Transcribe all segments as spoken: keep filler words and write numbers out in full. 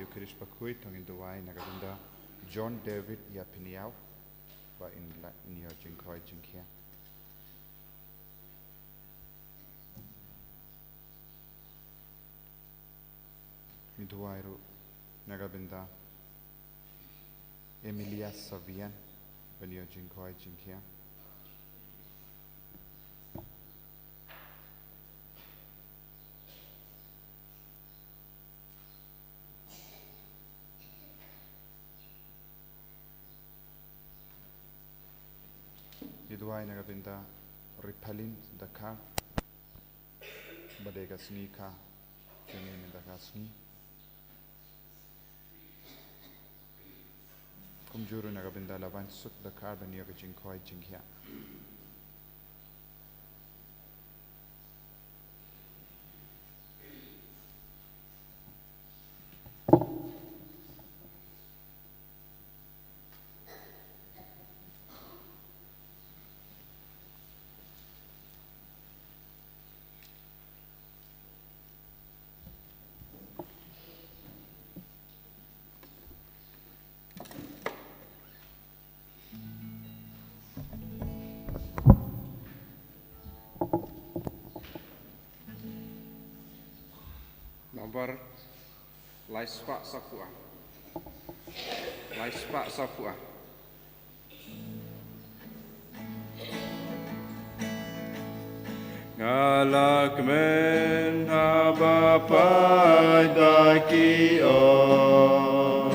Khrist bakhuid, to ngin duwai na ka bynta John David ïa Pynïaw ba in la in ïoh jingkoit jingkhiah. Ngi duwai ruh na ka bynta Emilia Savian ban ïoh jingkoit jingkhiah. Ngi duwai na ka bynta Ripalin Dkhar ba dei ka sngi kha jong ngi mynta ka sngi. Kumjuh ruh na ka bynta Laban Suk Dkhar ban ïoh ka jingkoit jingkhiah. Nombar laispah saphew ar. Laispah saphew ar. Nga la kmen haba pait ba ki ong.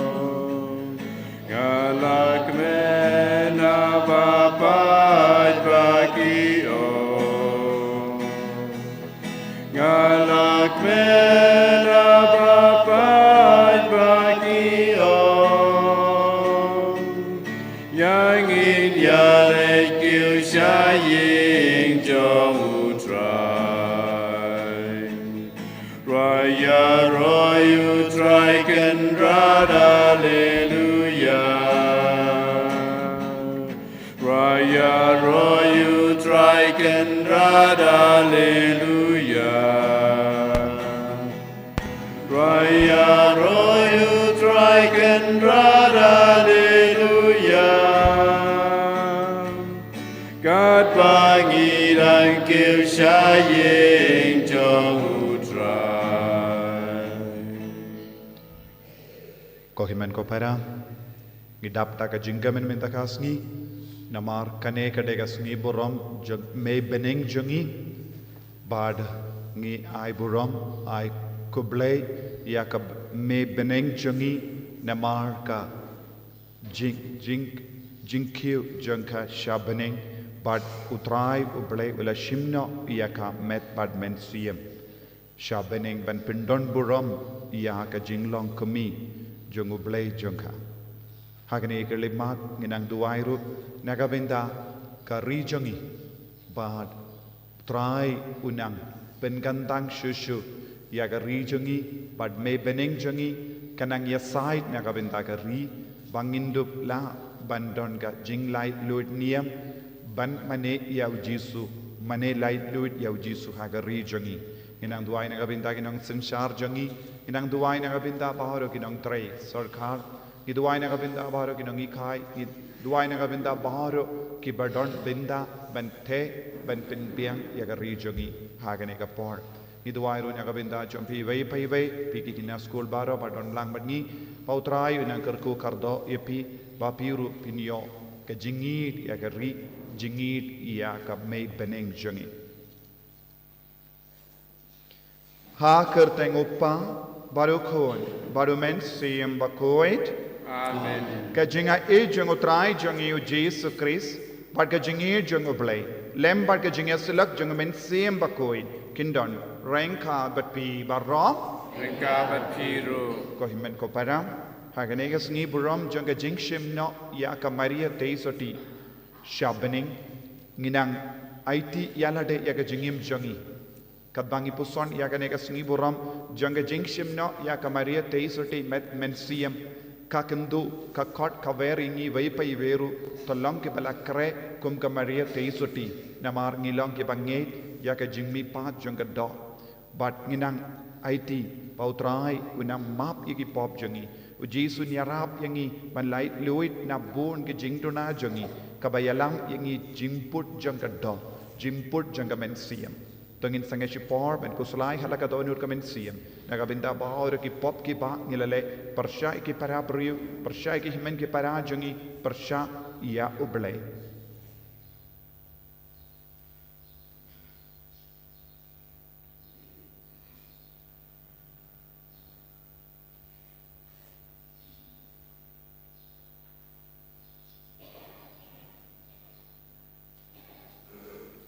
Nga la kmen haba pait ba ki ong. Nga la kmen haba pait ba ki ong. Ïa ngin ïaleit kiew sha ïing jong U Trai. Rwai ïaroh ïa U Trai Kynrad, Alleluia. Rwai ïaroh ïa U Trai Kynrad, Alleluia. Rwai ïaroh ïa U Trai Kynrad, Alleluia. Katba ngi dang kiew sha ïing jong U Trai. Ko hynmen ko para, ngi dap da ka jingkmen mynta ka sngi, namar kane ka dei ka sngi burom jong Mei Bneng jong ngi, bad ngi ai burom, ai khublei ïa ka Mei Bneng jong ngi, namar ka jing, jing, jingkiew jong ka sha bneng, bad U Trai U Blei u la shim noh ïa ka met bad mynsiem sha bneng ban pyndon burom ïa ka jinglong kmie jong U Blei jong ka. Ha kane ka khyllipmat ngi nang duwai ruh na ka bynta ka ri jong ngi, bad Trai u nang pynkyntang shuh shuh ïa ka ri jong ngi, bad Mei Bneng jong ngi ka nang ïasaid na ka bynta ka ri, ba ngin dup lah ban don ka jinglaitluid niam ban mane ïa U Jisu, mane laitluid ïa U Jisu ha ka ri jong ngi. Ngi nang duwai na ka bynta ki nongsynshar jong ngi, ngi nang duwai na ka bynta baroh ki nongtrei sorkar, ngi duwai na ka bynta baroh ki nonghikai, ngi duwai na ka bynta baroh kiba don bynta ban theh, ban pynbiang ïa ka ri jong ngi ha kane ka por. Ngi duwai ruh na ka bynta jong phi iwei pa iwei, phi ki khynnah skul baroh ba don lang bad ngi, ba U Trai u nang kyrkhu kyrdoh ïa phi, ba phi ruh phin ïoh ka jingïeit ïa ka ri, jingïeit ïa ka Mei Bneng jong ngi. Ha ka kyrteng U Kpa, bad U Khun, bad U Mynsiem Bakhuid. Amen. Ka jingaiei jong U Trai jong ngi U Jisu Khrist, bad ka jingïeit jong U Blei, lem bad ka jingïasyllok jong U Mynsiem Bakhuid, kin don ryngkat bad phi baroh. Ryngkat bad phi ruh. Ko hynmen ko para, ha kane ka sngi burom jong ka jingshim noh ïa ka Maria Theisotti sha bneng, ngi nang aiti ïa lade ïa ka jingim jong ngi. Katba ngi puson ïa kane ka sngi burom jong ka jingshim noh ïa ka Maria Theisotti met mynsiem, ka kynduh, ka khot, ka wer ïa ngi iwei pa iwei ruh, to long kiba la khreh kum ka Maria Theisotti, namar ngi long kiba ngeit ïa ka jingmihpat jong ka doh. Bad ngi nang aiti ba U Trai un nang map ïa ki pop jong ngi. U Jisu un ïarap ïa ngi ban lait luid na bun ki jingduna jong ngi, kaba ïalam ïa ngi jingput jong ka doh, jingput jong ka mynsiem. To ngin sangeh shipor ban khuslai ha la ka dohnud ka mynsiem, na ka bynta baroh ki pop kiba ngi la leh, pyrshah ïa ki para briew, pyrshah ïa ki hynmen ki para jong ngi, pyrshah ïa U Blei.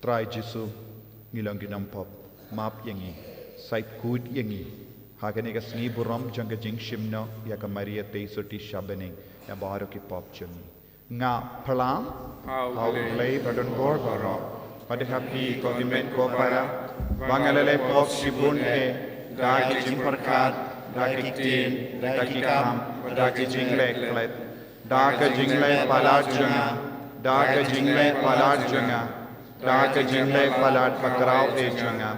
Trai Jisu, ngi long ki nongpop, map ïa ngi, sait kut ïa ngi ha kane ka sngi burom jong ka jingshim noh ïa ka Maria Theisotti sha bneng na baroh ki pop jong ngi. Nga phlang ha U Blei ba don bor baroh, bad ha phi ko hynmen ko para, ba nga la leh pop shibun eh, da ki jingpyrkhat, da ki ktien, da ki kam, da ki jingleh klet, da ka jingleh palat jong nga, da ka jingleh palat jong nga, da ka jingleh palat bakhraw eh jong nga.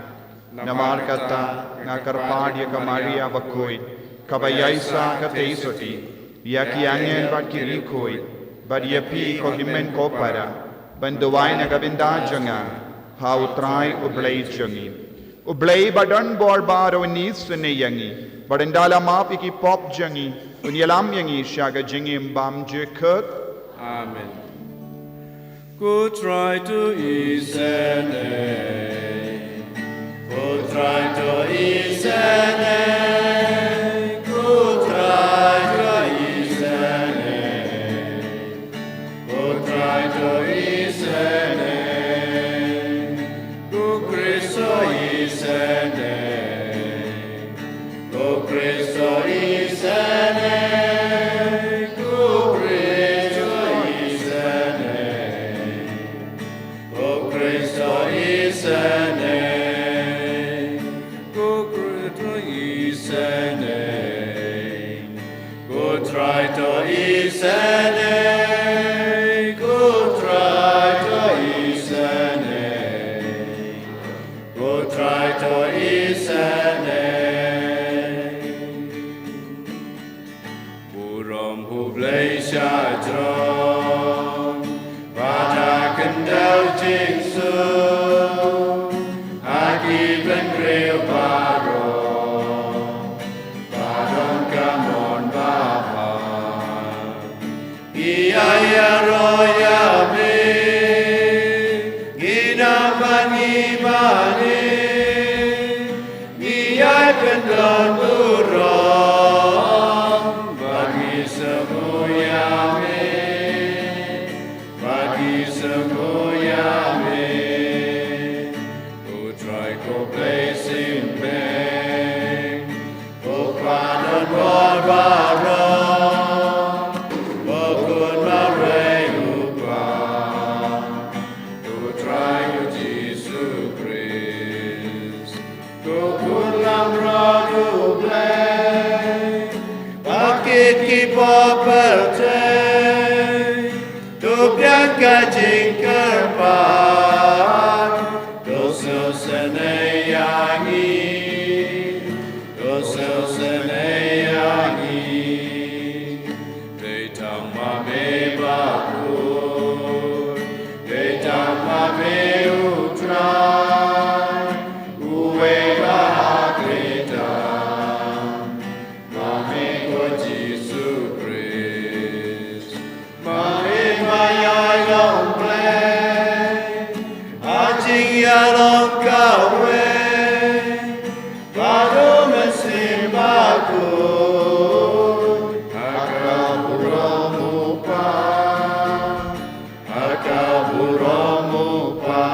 Namar kata nga kyrpad ïa ka Maria bakhuid, kaba ïaishah ka Theisotti, ïa ki angel bad ki riewkhuid, bad ïa phi ko hynmen ko para, ban duwai na ka bynta jong nga ha U Trai U Blei jong ngi. U Blei ba don bor baroh un isynei ïa ngi, bad un da la map ïa ki pop jong ngi, un ïalam ïa ngi sha ka jingim bymjukut. Amen. Ko Trai to isynei. Ko Trai to isynei. Ko Trai to isynei. Ko Trai to isynei. Ko Khrist to isynei. Ko Khrist to isynei. Ko Khrist to isynei. Ko Khrist to isynei. Ko Khrist to isynei. Ko Trai to isynei. Ko Trai to isynei. Ko Trai to isynei. Burom U Blei sha jrong, bad ha khyndew jingsuk, ha ki bynriew baroh, ba don ka mon babha. Ngi ïa ïaroh ïa me, ngi nang ban ïa mane, ngi ïa kyndon burom, bad ngi sngewbha ïa me, bad ngi sngewbha ïa me. U Trai ko Blei Sing Beiñ, u Kpa don bor baroh, u Khun marwei u Kpa, U Trai U Jisu Khrist, u Khun lamrot U Blei, ba kit ki pop pyrthei, to pdiang ka jingkyrpad, to sngewsynei ïa ngi, to sngewsynei ïa ngi. Dei tang ma me bakhuid, dei tang ma me U Trai, uwei ba ha kyrteng, ma me ko Jisu Khrist. Ma me ba ïai long Blei ha jingïalong kawei bad U Mynsiem Bakhuid, ha ka burom U Kpa, ha ka burom U Kpa.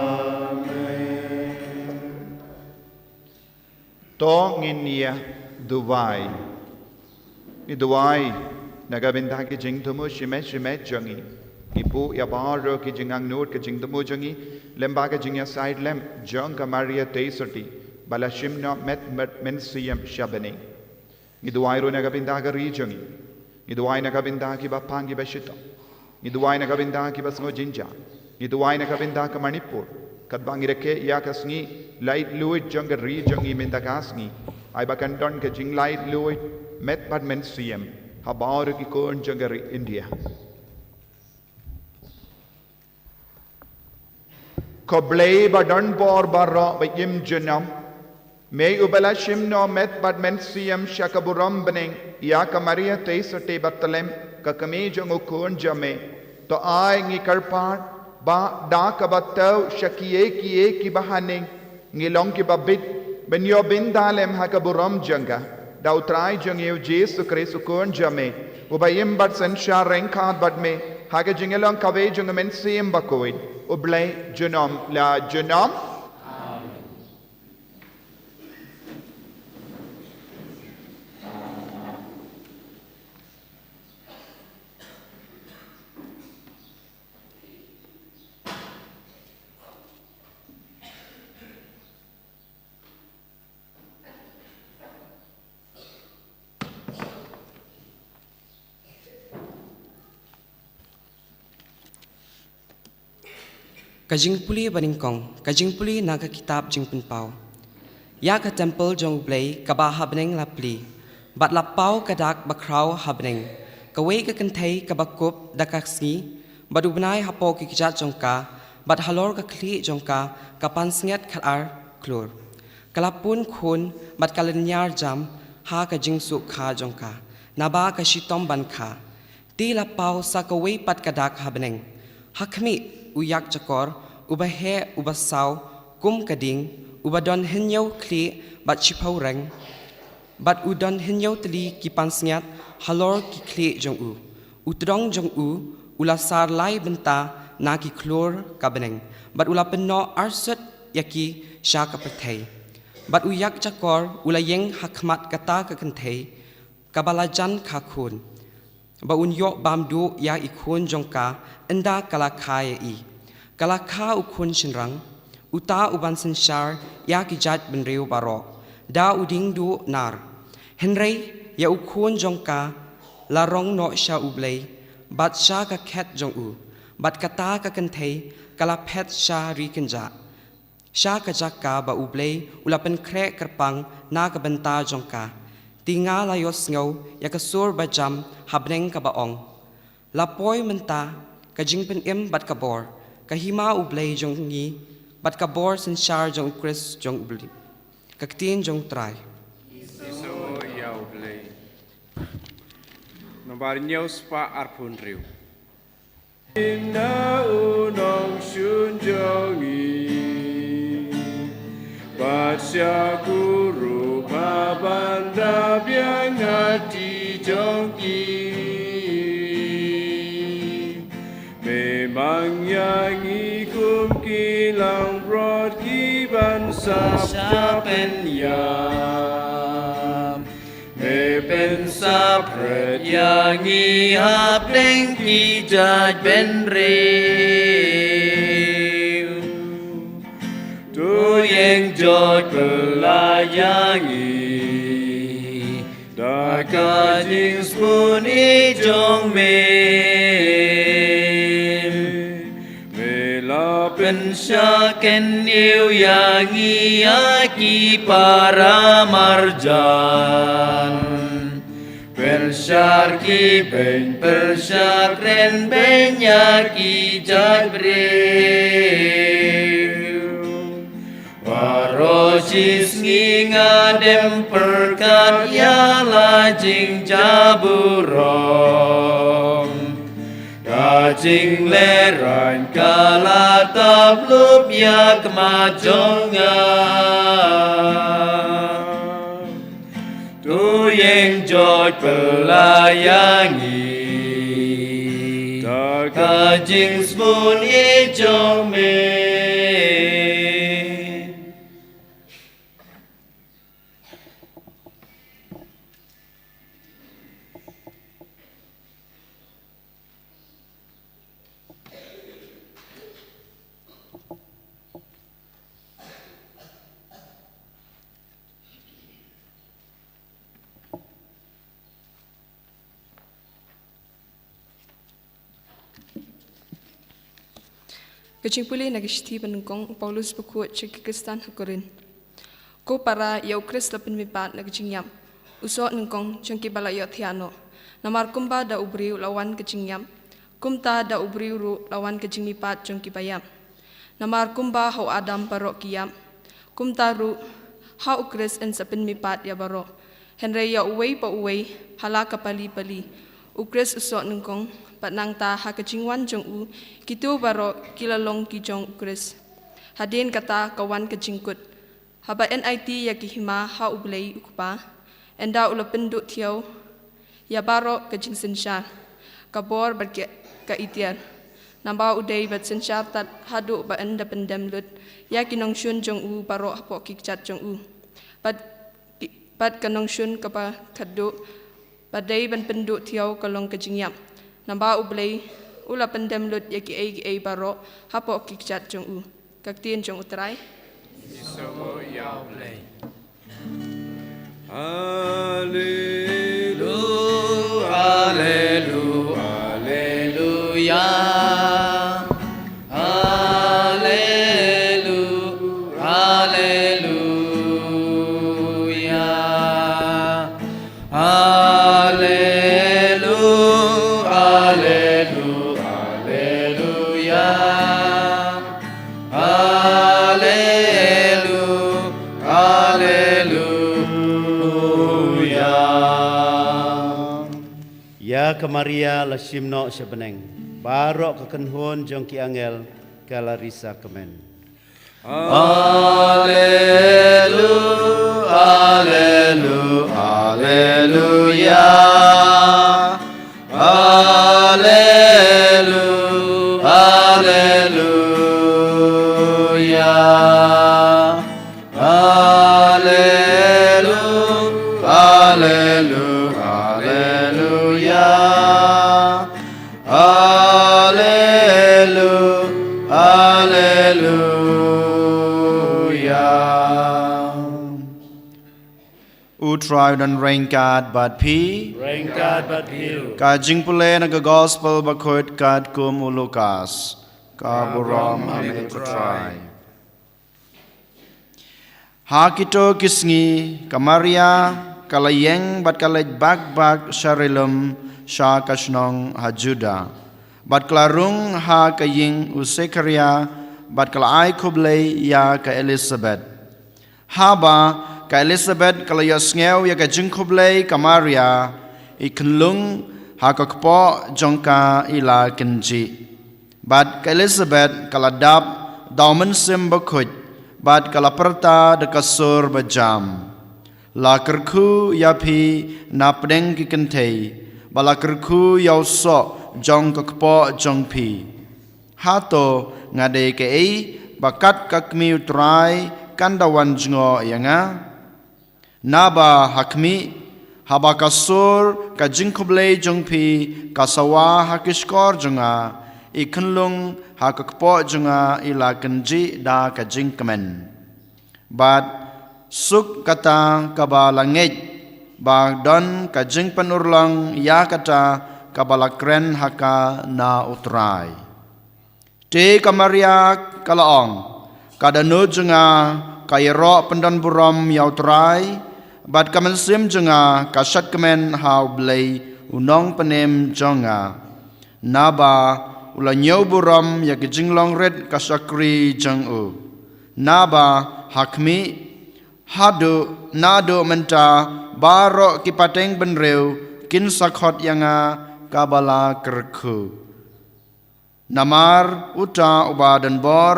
Amen. To ngin ïa duwai. Ngi duwai na ka bynta ki jingthmu shimet shimet jong ngi. Ngi buh ïa baroh ki jingangnud ka jingthmu jong ngi lyngba ka jingïasaid lem jong ka Maria Theisotti ba la shim noh met bad mynsiem sha bneng. Ngi duwai ruh na ka bynta ka ri jong ngi. Ngi duwai na ka bynta kiba pang kiba shitom. Ngi duwai na ka bynta kiba sngew jynjar. Ngi duwai na ka bynta ka Manipur, katba ngi rakhe ïa ka sngi laitluid jong ka ri jong ngi mynta ka sngi, ai ba kan don ka jinglaitluid met bad mynsiem ha baroh ki khun jong ka ri India. Ko Blei ba don bor baroh ba im junom, me uba la shim noh met bad mynsiem sha ka burom bneng ïa ka Maria Theisotti Bethlehem, ka kmie jong u Khun jong me, to ai ngi kyrpad ba da kaba tau sha kiei kiei kiba haneng, ngi long kiba bit ban ïoh bynta lem ha ka burom jong ka, da U Trai jong ngi U Jisu Khrist U Khun jong me, uba im bad synshar ryngkat bad me ha ka jingïalong kawei jong U Mynsiem Bakhuid, U Blei junom la junom. Ka jingpule banyngkong, ka jingpule na ka kitab Jingpynpaw. Ïa ka templ jong U Blei kaba ha bneng la plie, bad la paw ka dak bakhraw ha bneng, kawei ka kynthei kaba kup da ka sngi, bad u bnai hapoh ki kjat jong ka, bad halor ka khlieh jong ka ka pansngiat khatar klur. Ka la pun khun bad ka lynñiar jam ha ka jingsuh kha jong ka, naba ka shitom ban kha. Te la paw sa kawei pat ka dak ha bneng. Ha khmih, u ïakjakor uba heh uba saw kum ka dieng, uba don hynñiew khlieh bad shiphew reng, bad u don hynñiew tylli ki pansngiat halor ki khlieh jong u. U tdong jong u u la sar lai bynta na ki khlur ka bneng, bad u la pynnoh arsut ïa ki sha ka pyrthei. Bad u ïakjakor u la ïeng ha khmat kata ka kynthei kaba la jan kha khun, ba un ïoh bam duh ïa i khun jong ka ynda ka la kha ïa i. Ka la kha u khun shynrang, uta uban synshar ïa ki jait bynriew baroh da u dieng duh nar. Hynrei ïa u khun jong ka la rong noh sha U Blei bad sha ka khet jong u, bad kata ka kynthei ka la phet sha ri kynjah, sha ka jaka ba U Blei u la pynkhreh kyrpang na ka bynta jong ka. Te nga la ïohsngew ïa ka sur ba jam ha bneng kaba ong: La poi mynta ka jingpynim bad ka bor, ka hima U Blei jong ngi, bad ka bor synshar jong U Khrist jong U Blei. Ka ktien jong U Trai. Ïa U Blei. Nombar hynñiew spah arphew hynriew. Ynda u nongshun jong ngi, bad sha kurup ha ban da biang ïa ki jong ki. Me mang ïa ngi kum ki langbrot ki ban sap sha pynïap. Me pynsapret ïa ngi hapdeng ki jait bynriew. To ïeng jot pynlait ïa ngi da ka jingsngewbha jong me. Me la pynshah kynnoh ïa ngi ïa ki para marjan. Pynshar ki beiñ, pynshah krenbeiñ ïa ki jait briew. Baroh shi sngi nga dem pyrkhat ïa la jingjaburom. Ka jinglehrain ka la tap lup ïa ka khmat jong nga. To ïeng jot pynlait ïa ngi da ka jingsngewbha jong me. Ka jingpule na ka shithi ba nyngkong u Paulus bakhuid sha ki Khristan ha Korinth. Ko para, ïa u Khrist la pynmihpat na ka jingïap, u soh nyngkong jong kiba la ïohthiah noh. Namar kumba da u briew la wan ka jingïap, kumta da u briew ruh la wan ka jingmihpat jong kiba ïap. Namar kumba ha u Adam baroh ki ïap, kumta ruh ha u Khrist yn sa pynmihpat ïa baroh. Hynrei ïa uwei pa uwei ha la ka pali pali. U Khrist u soh nyngkong, bad nangta ha ka jingwan jong u, kito baroh ki la long ki jong u Khrist. Hadien kata ka wan ka jingkut. Haba yn aiti ïa ki hima ha U Blei U Kpa, ynda u la pynduh thiaw ïa baroh ka jingsynshar, ka bor bad ka, ka itiar. Naba u dei ban synshar tad haduh ba yn da pyndem lut ïa ki nongshun jong u baroh hapoh ki kjat jong u. Bad, bad ka nongshun kaba khatduh, ba dei ban pynduh thiaw ka long ka jingïap. Naba U Blei u la pyndem lut ïa kiei kiei baroh hapoh ki kjat jong u. Ka ktien jong U Trai. Hallelujah, hallelujah, hallelujah, hallelujah. Hallelu, hallelu, hallelujah. Hallelu, hallelujah. Ïa ka Maria la shim noh sha bneng. Baroh ka kynhun jong ki angel ka la risa kmen. Hallelu, hallelu, hallelujah. Hallelu, hallelujah. Hallelu, hallelu, hallelujah. Hallelu, hallelujah. U Trai un ryngkat bad phi. Ryngkat bad phi ruh. Ka jingpule na ka Gospel bakhuid katkum u Lukas. Ka burom ha me ko Trai. Ha kito ki sngi, ka Maria ka la ïeng bad ka leit bak bak sha ri lum sha ka shnong ha Juda. Bad ka la rung ha ka ïing u Sekharia, bad ka la ai khublei ïa ka Elisabet. Haba ka Elisabet ka la ïohsngew ïa ka jingkhublei ka Maria, i khunlung ha ka kpoh jong ka i la kynjih. Bad ka Elisabet ka la dap da u Mynsiem Bakhuid, bad ka la pyrta da ka sur bajam. La kyrkhu ïa phi na pdeng ki kynthei, bad la kyrkhu ïa u soh jong ka kpoh jong phi. Hato nga dei kaei ba kat ka kmie u Trai kan da wan jngoh ïa nga? Naba ha khmih, haba ka sur ka jingkhublei jong phi ka sawa ha ki shkor jong nga, i khunlung ha ka kpoh jong nga i la kynjih da ka jingkmen. Bad suk kata kaba la ngeit ba don ka jingpynurlong ïa kata kaba la kren ha ka na u Trai. Te ka Maria ka la ong, ka dohnud jong nga ka ïaroh pyndonburom ïa u Trai, bad ka mynsiem jong nga ka shadkmen ha U Blei u Nongpynim jong nga. Naba u la ñiew burom ïa ka jinglong rit ka shakri jong u. Naba ha khmih, haduh naduh mynta baroh ki pateng bynriew kin sa khot ïa nga kaba la kyrkhu. Namar uta uba don bor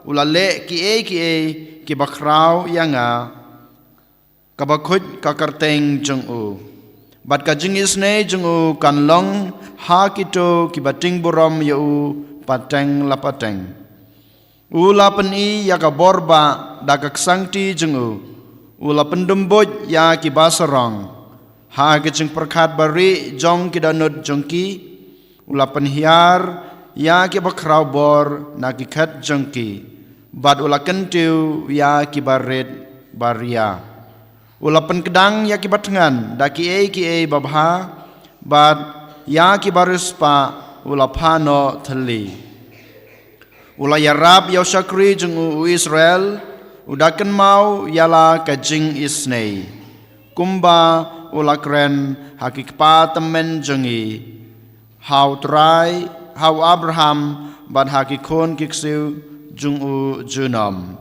u la leh kiei kiei kiba khraw ïa nga, kaba khuid ka kyrteng jong u. Bad ka jingisynei jong u kan long ha kito kiba ting burom ïa u pateng la pateng. U la pyni ïa ka bor ba da ka ksangti jong u. U la pyndumbuj ïa kiba sarong ha ki jingpyrkhat barieh jong ki dohnud jong ki. U la pynhiar ïa kiba khraw bor na ki khet jong ki, bad u la kyntiew ïa kiba rit ba ria. U la pynkdang ïa kiba thngan da kiei kiei babha, bad ïa kiba riewspah u la phah noh thylli. U la ïarap ïa u shakri jong u, u Israel, u da kynmaw ïa la ka jingisynei, kumba u la kren ha ki kpa tymmen jong ngi, ha u Trai, ha u Abraham, bad ha ki khun ki ksiew jong u junom.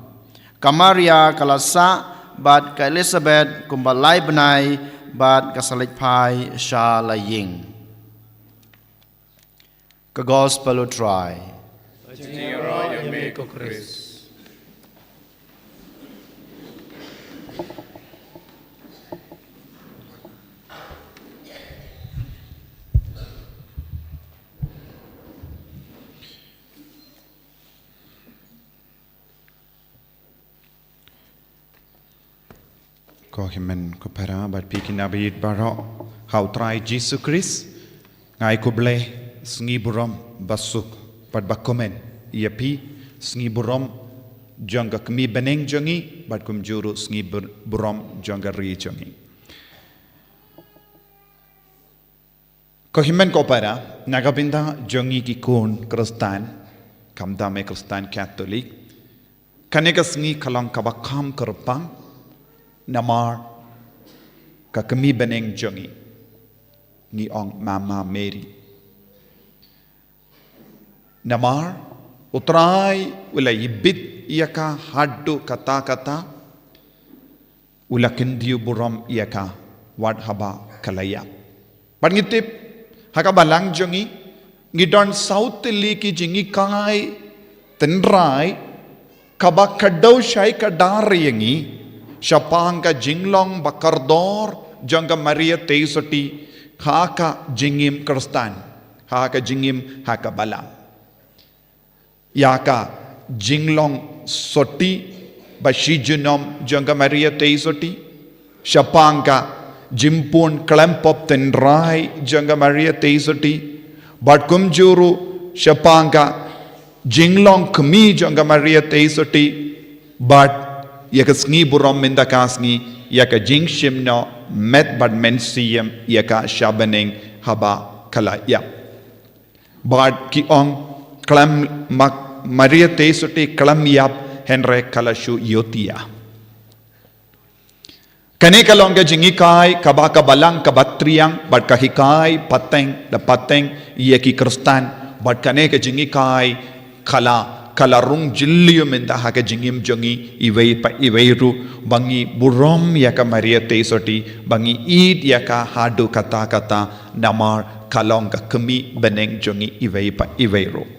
Ka Maria ka la sah bad ka Elizabeth kumba lai bnai, bad ka sa leit phai sha la ïing. Ka Gospel u Trai. Jingïaroh ïa me ko Khrist. Ko hynmen ko para bad phi ki nabit baroh ha u Trai Jisu Khrist. Nga ai khublei sngi burom basuk bad bakmen ïa phi, sngi burom jong ka kmie bneng jong ngi bad kumjuh ruh sngi bur-, burom jong ka ri jong ngi. Ko hynmen ko para, na ka bynta jong ngi ki khun Khristan, khamtam eh Khristan Katholik, kane ka sngi ka long kaba kham kyrpang, namar ka kmie bneng jong ngi, ngi ong Mama Mary. Namar u Trai u la ibit ïa ka haduh katta katta, u la kyntiew burom ïa ka wat haba ka la ïap. Bad ngi tip, ha ka balang jong ngi, ngi don saw tylli ki jinghikai tynrai kaba kdew shai kdar ïa ngi shaphang ka jinglong ba kordor jong ka Maria Theisotti ha ka jingim Khristan, ha ka jingim ha ka balang. Ïa ka jinglong sotti ba shi junom jong ka Maria Theisotti, shaphang ka jingpun khlem pop tynrai jong ka Maria Theisotti, bad kumjuh ruh shaphang ka jinglong kmie jong ka Maria Theisotti, bad ïa ka sngi burom mynta ka sngi, ïa ka jingshim noh met bad mynsiem ïa ka sha bneng haba ka la ïap. Bad ki ong khlem mak Maria Theisotti khlem ïap hynrei ka la shu ïohi ïa. Kane ka long ka jinghikai kaba ka balang kaba triang bad ka hikai pateng la pateng ïa ki Khristan bad kane ka jinghikai ka la, ka la rung jylliew mynta ha ka jingim jong ngi iwei pa iwei ruh ba ngi burom ïa ka Maria Theisotti ba ngi ïeit ïa ka haduh katta katta namar ka long ka kmie bneng jong ngi iwei pa iwei ruh.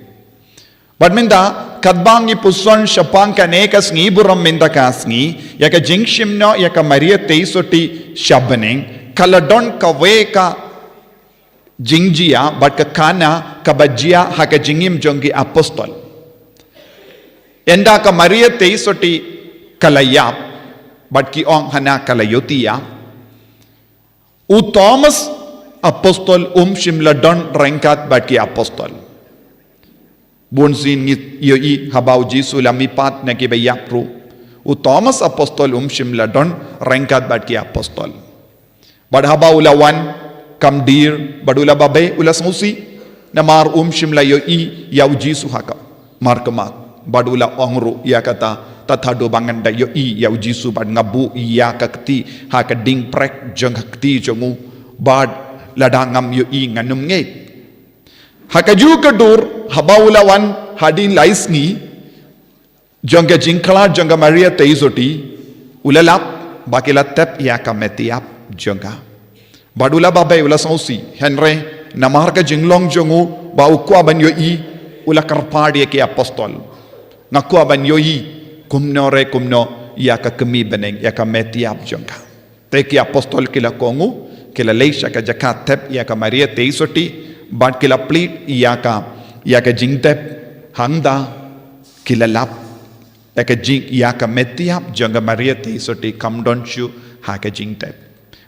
Bad mynta, katba ngi puson shaphang kane ka sngi burom mynta ka sngi, ïa ka jingshim noh ïa ka Maria Theisotti sha bneng, ka la don kawei ka jingjia, bad ka khana, kaba jia ha ka jingim jong ki apostol. Ynda ka Maria Theisotti ka la ïap, bad ki ong hana ka la ïohi ïa. U Thomas apostol um shym la don ryngkat bad ki apostol. Bun sien ngi ïohi haba u Jisu la mihpat na kiba ïap ruh. U Thomas apostol um shym la don ryngkat bad ki apostol. Bad haba u la wan kam dien, bad u la babe, u la sngewsih. Namar um shym la ïohi ïa u Jisu ha ka markhmat. Bad u la ong ruh ïa kata, tat haduh ba ngan da ïohi ïa u Jisu bad nga buh ïa ka kti ha ka diengphyrnai jong ka kti jong u. Bad lada ngam ïohi ngan ym ngeit. Ha kajuh ka dur, haba u la wan hadien lai sngi jong ka jingkhlad jong ka Maria Theisotti, u la lap ba ki la tep ïa ka met ïap jong ka. Bad u la babe, u la sngewsih, hynrei namar ka jinglong jong u ba u kwah ban ïohi, u la kyrpad ïa ki apostol. Nga kwah ban ïohi kumno re kumno ïa ka kmie bneng, ïa ka met ïap jong ka. Te ki apostol ki la kohnguh, ki la leit sha ka jaka tep ïa ka Maria Theisotti, bad ki la plie ïa ka, ïa ka jingtep, hangta ki la lap. Ïa ka jing, ïa ka met ïap jong ka Maria Theisotti kam don shuh ha ka jingtep.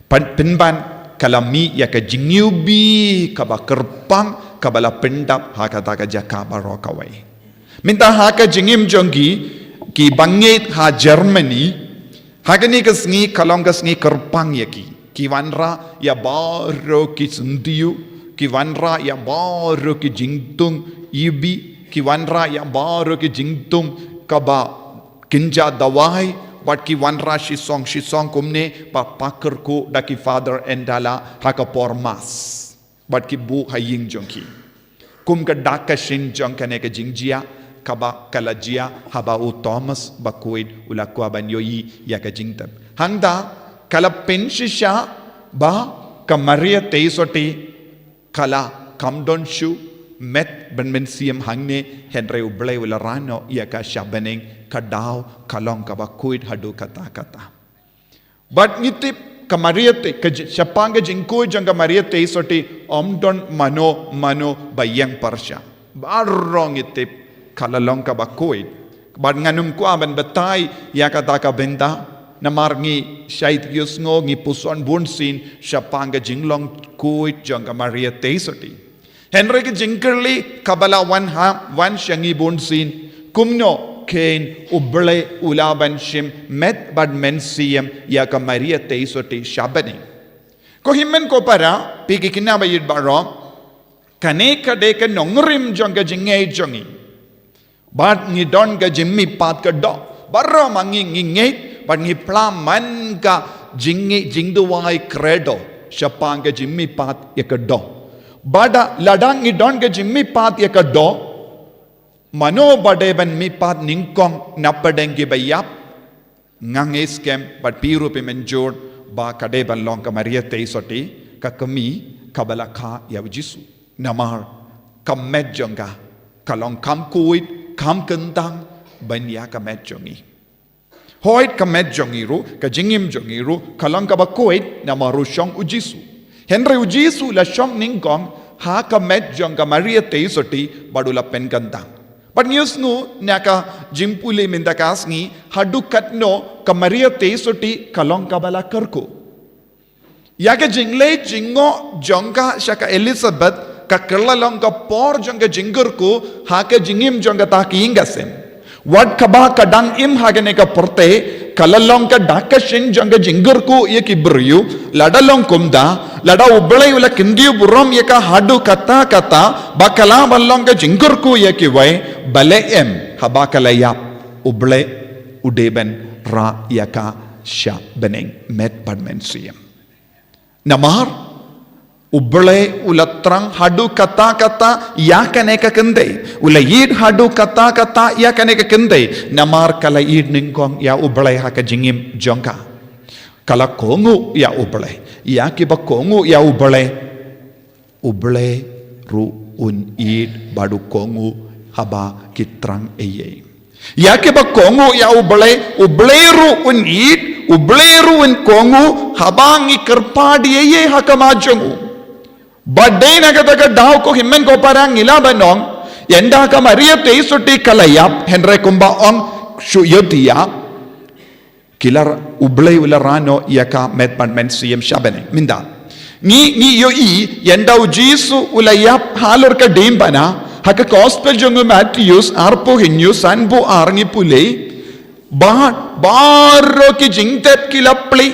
Pyn, pynban ka la mih ïa ka jingïohi kaba kyrpang kaba la pyndap ha kata ka jaka baroh kawei. Mynta ha ka jingim jong ki, ki bangeit ha Germany, ha kane ka sngi ka long ka sngi kyrpang ïa ki. Ki wanrah ïa baroh ki syntiew, ki wanrah ïa baroh ki jingthung iwbih, Ki wanrah ïa baroh ki jingdum kaba kynja dawai, bad ki wanrah shisong shisong kumne ba pyrkhat da ki Father Endala ha ka por Mass. Bad ki buh ha ïing jong ki. Kum ka dak ka shin jong kane ka jingjia, kaba ka la jia haba u Thomas Bakhuid u la kwah ban ïohi ïa ka jingtep. Hangta ka la pynshisha ba ka Maria Theisotti ka la kam don shuh met ban mynsiem hangne, hynrei U Blei u la rah noh ïa ka sha bneng, ka daw ka long kaba khuid haduh katta katta. Bad ngi tip ka Maria Thei, ka ji-, shaphang ka jingkhuid jong ka Maria Theisotti ym don mano mano ba ïeng pyrshah. Baroh ngi tip ka la long kaba khuid. Bad ngan ym kwah ban batai ïa kata ka bynta, namar ngi shait ïohsngew, ngi puson bunsien shaphang ka jinglong khuid jong ka Maria Theisotti. Hynrei ka jingkylli kaba la wan ha, wan sha ngi bunsien, kumno kein U Blei u lah ban shim met bad mynsiem ïa ka Maria Theisotti sha bneng. Ko hynmen ko para, phi ki khynnah ba ïeit baroh, kane ka dei ka nongrim jong ka jingngeit jong ngi. Bad ngi don ka jingmihpat ka doh. Baroh ma ngi ngi ngeit, bad ngi phla man ka jingngeit, jingduwai Credo shaphang ka jingmihpat ïa ka doh. Bad lada ngi don ka jingmihpat ïa ka doh, mano ba dei ban mihpat nyngkong na pdeng ki ba ïap? Nga ngeit skhem bad phi ruh phi mynjur ba ka dei ban long ka Maria Theisotti, ka kmie kaba la kha ïa U Jisu. Namar ka met jong ka ka long kham khuid, kham kyntang ban ïa ka met jong ngi. Hooid, ka met jong ngi ruh, ka jingim jong ngi ruh ka long kaba khuid namar u shong U Jisu. Hynrei U Jisu u la shong nyngkong ha ka met jong ka Maria Theisotti bad u la pynkyntang. Bad ngi ïohsngew na ka jingpule mynta ka sngi, haduh katno ka Maria Theisotti ka long kaba la kyrkhu. Ïa ka jingleit jingngooh jong ka sha ka Elizabeth ka kylla long ka por jong ka jingkyrkhu ha ka jingim jong kata ka ïing ka sem. Wat kaba ka dang im ha kane ka pyrthei, ka la long ka dak ka shin jong ka jingkyrkhu ïa ki briew, lada long kumta, lada U Blei u la kyntiew burom ïa ka haduh katta katta, ba ka lah ban long ka jingkyrkhu ïa kiwei, balei em haba ka la ïap U Blei u dei ban rah ïa ka sha bneng met bad mynsiem? Namar U Blei u la thrang haduh katta katta ïa kane ka kynthei. U la ïeit haduh katta katta ïa kane ka kynthei. Namar ka la ïeit nyngkong ïa U Blei ha ka jingim jong ka. Ka la kohnguh ïa U Blei. Ïa kiba kohnguh ïa U Blei, U Blei ruh un ïeit bad u kohnguh haba ki thrang ei ei. Ïa kiba kohnguh ïa U Blei, U Blei ruh un ïeit, U Blei ruh un kohnguh haba ngi kyrpad ei ei ha khmat jong u. Bad dei na kata ka daw ko hynmen ko para ngi lah ban ong, ynda ka Maria Theisotti ka la ïap, hynrei kumba ong shu ïohi ïa, ki la, U Blei u la rah noh ïa ka met bad mynsiem sha bneng. Mynta ngi, ngi ïohi ynda U Jisu u la ïap halor ka diengphna, ha ka gospel jong u Mathaios arphew hynñiew, sanphew ar ngi pule. Bad baroh ki jingtep ki la plie.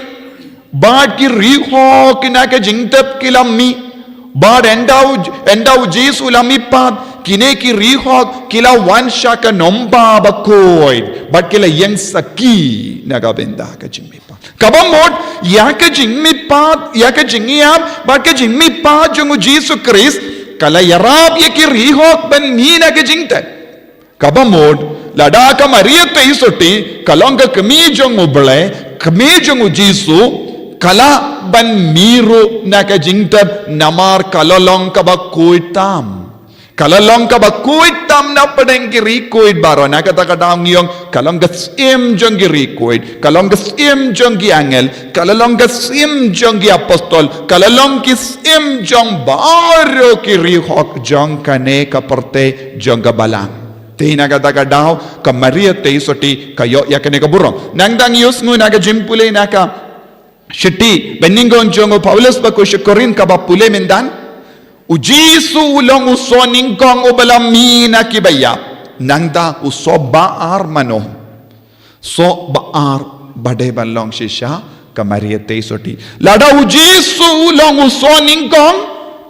Bad ki riewhok na ka jingtep ki la mih. Bad ynda U, ynda U Jisu u la mihpat, kine ki riewhok ki la wan sha ka nongbah bakhuid. Bad ki la ïeng sakhi na ka bynta ka jingmihpat. Kaba mut, ïa ka jingmihpat, ïa ka jingïap bad ka jingmihpat jong U Jisu Khrist, ka la ïarap ïa ki riewhok ban mih na ka jingtep. Kaba mut, lada ka Maria Theisotti ka long ka kmie jong U Blei, kmie jong U Jisu, ka lah ban mih ruh na ka jingtep namar ka la long kaba khuid tam. Ka la long kaba khuid tam na pdeng ki riewkhuid baroh. Na kata ka daw ngi ong ka long ka syiem jong ki riewkhuid, ka long ka syiem jong ki angel, ka la long ka syiem jong ki apostol, ka la long ki syiem jong baroh ki riewhok jong kane ka pyrthei jong ka balang. Te na kata ka daw ka Maria Theisotti ka ïoh ïa kane ka burom. Nangta ngi ïohsngew na ka jingpule na ka shithi banyngkong jong u Paulus ba kum sha Korinth kaba pule mynta, U Jisu u long u soh nyngkong uba la mih na kiba ïap. Nangta u soh ba ar mano? Soh ba ar ba dei ban long shisha ka Maria Theisotti. Lada U Jisu u long u soh nyngkong,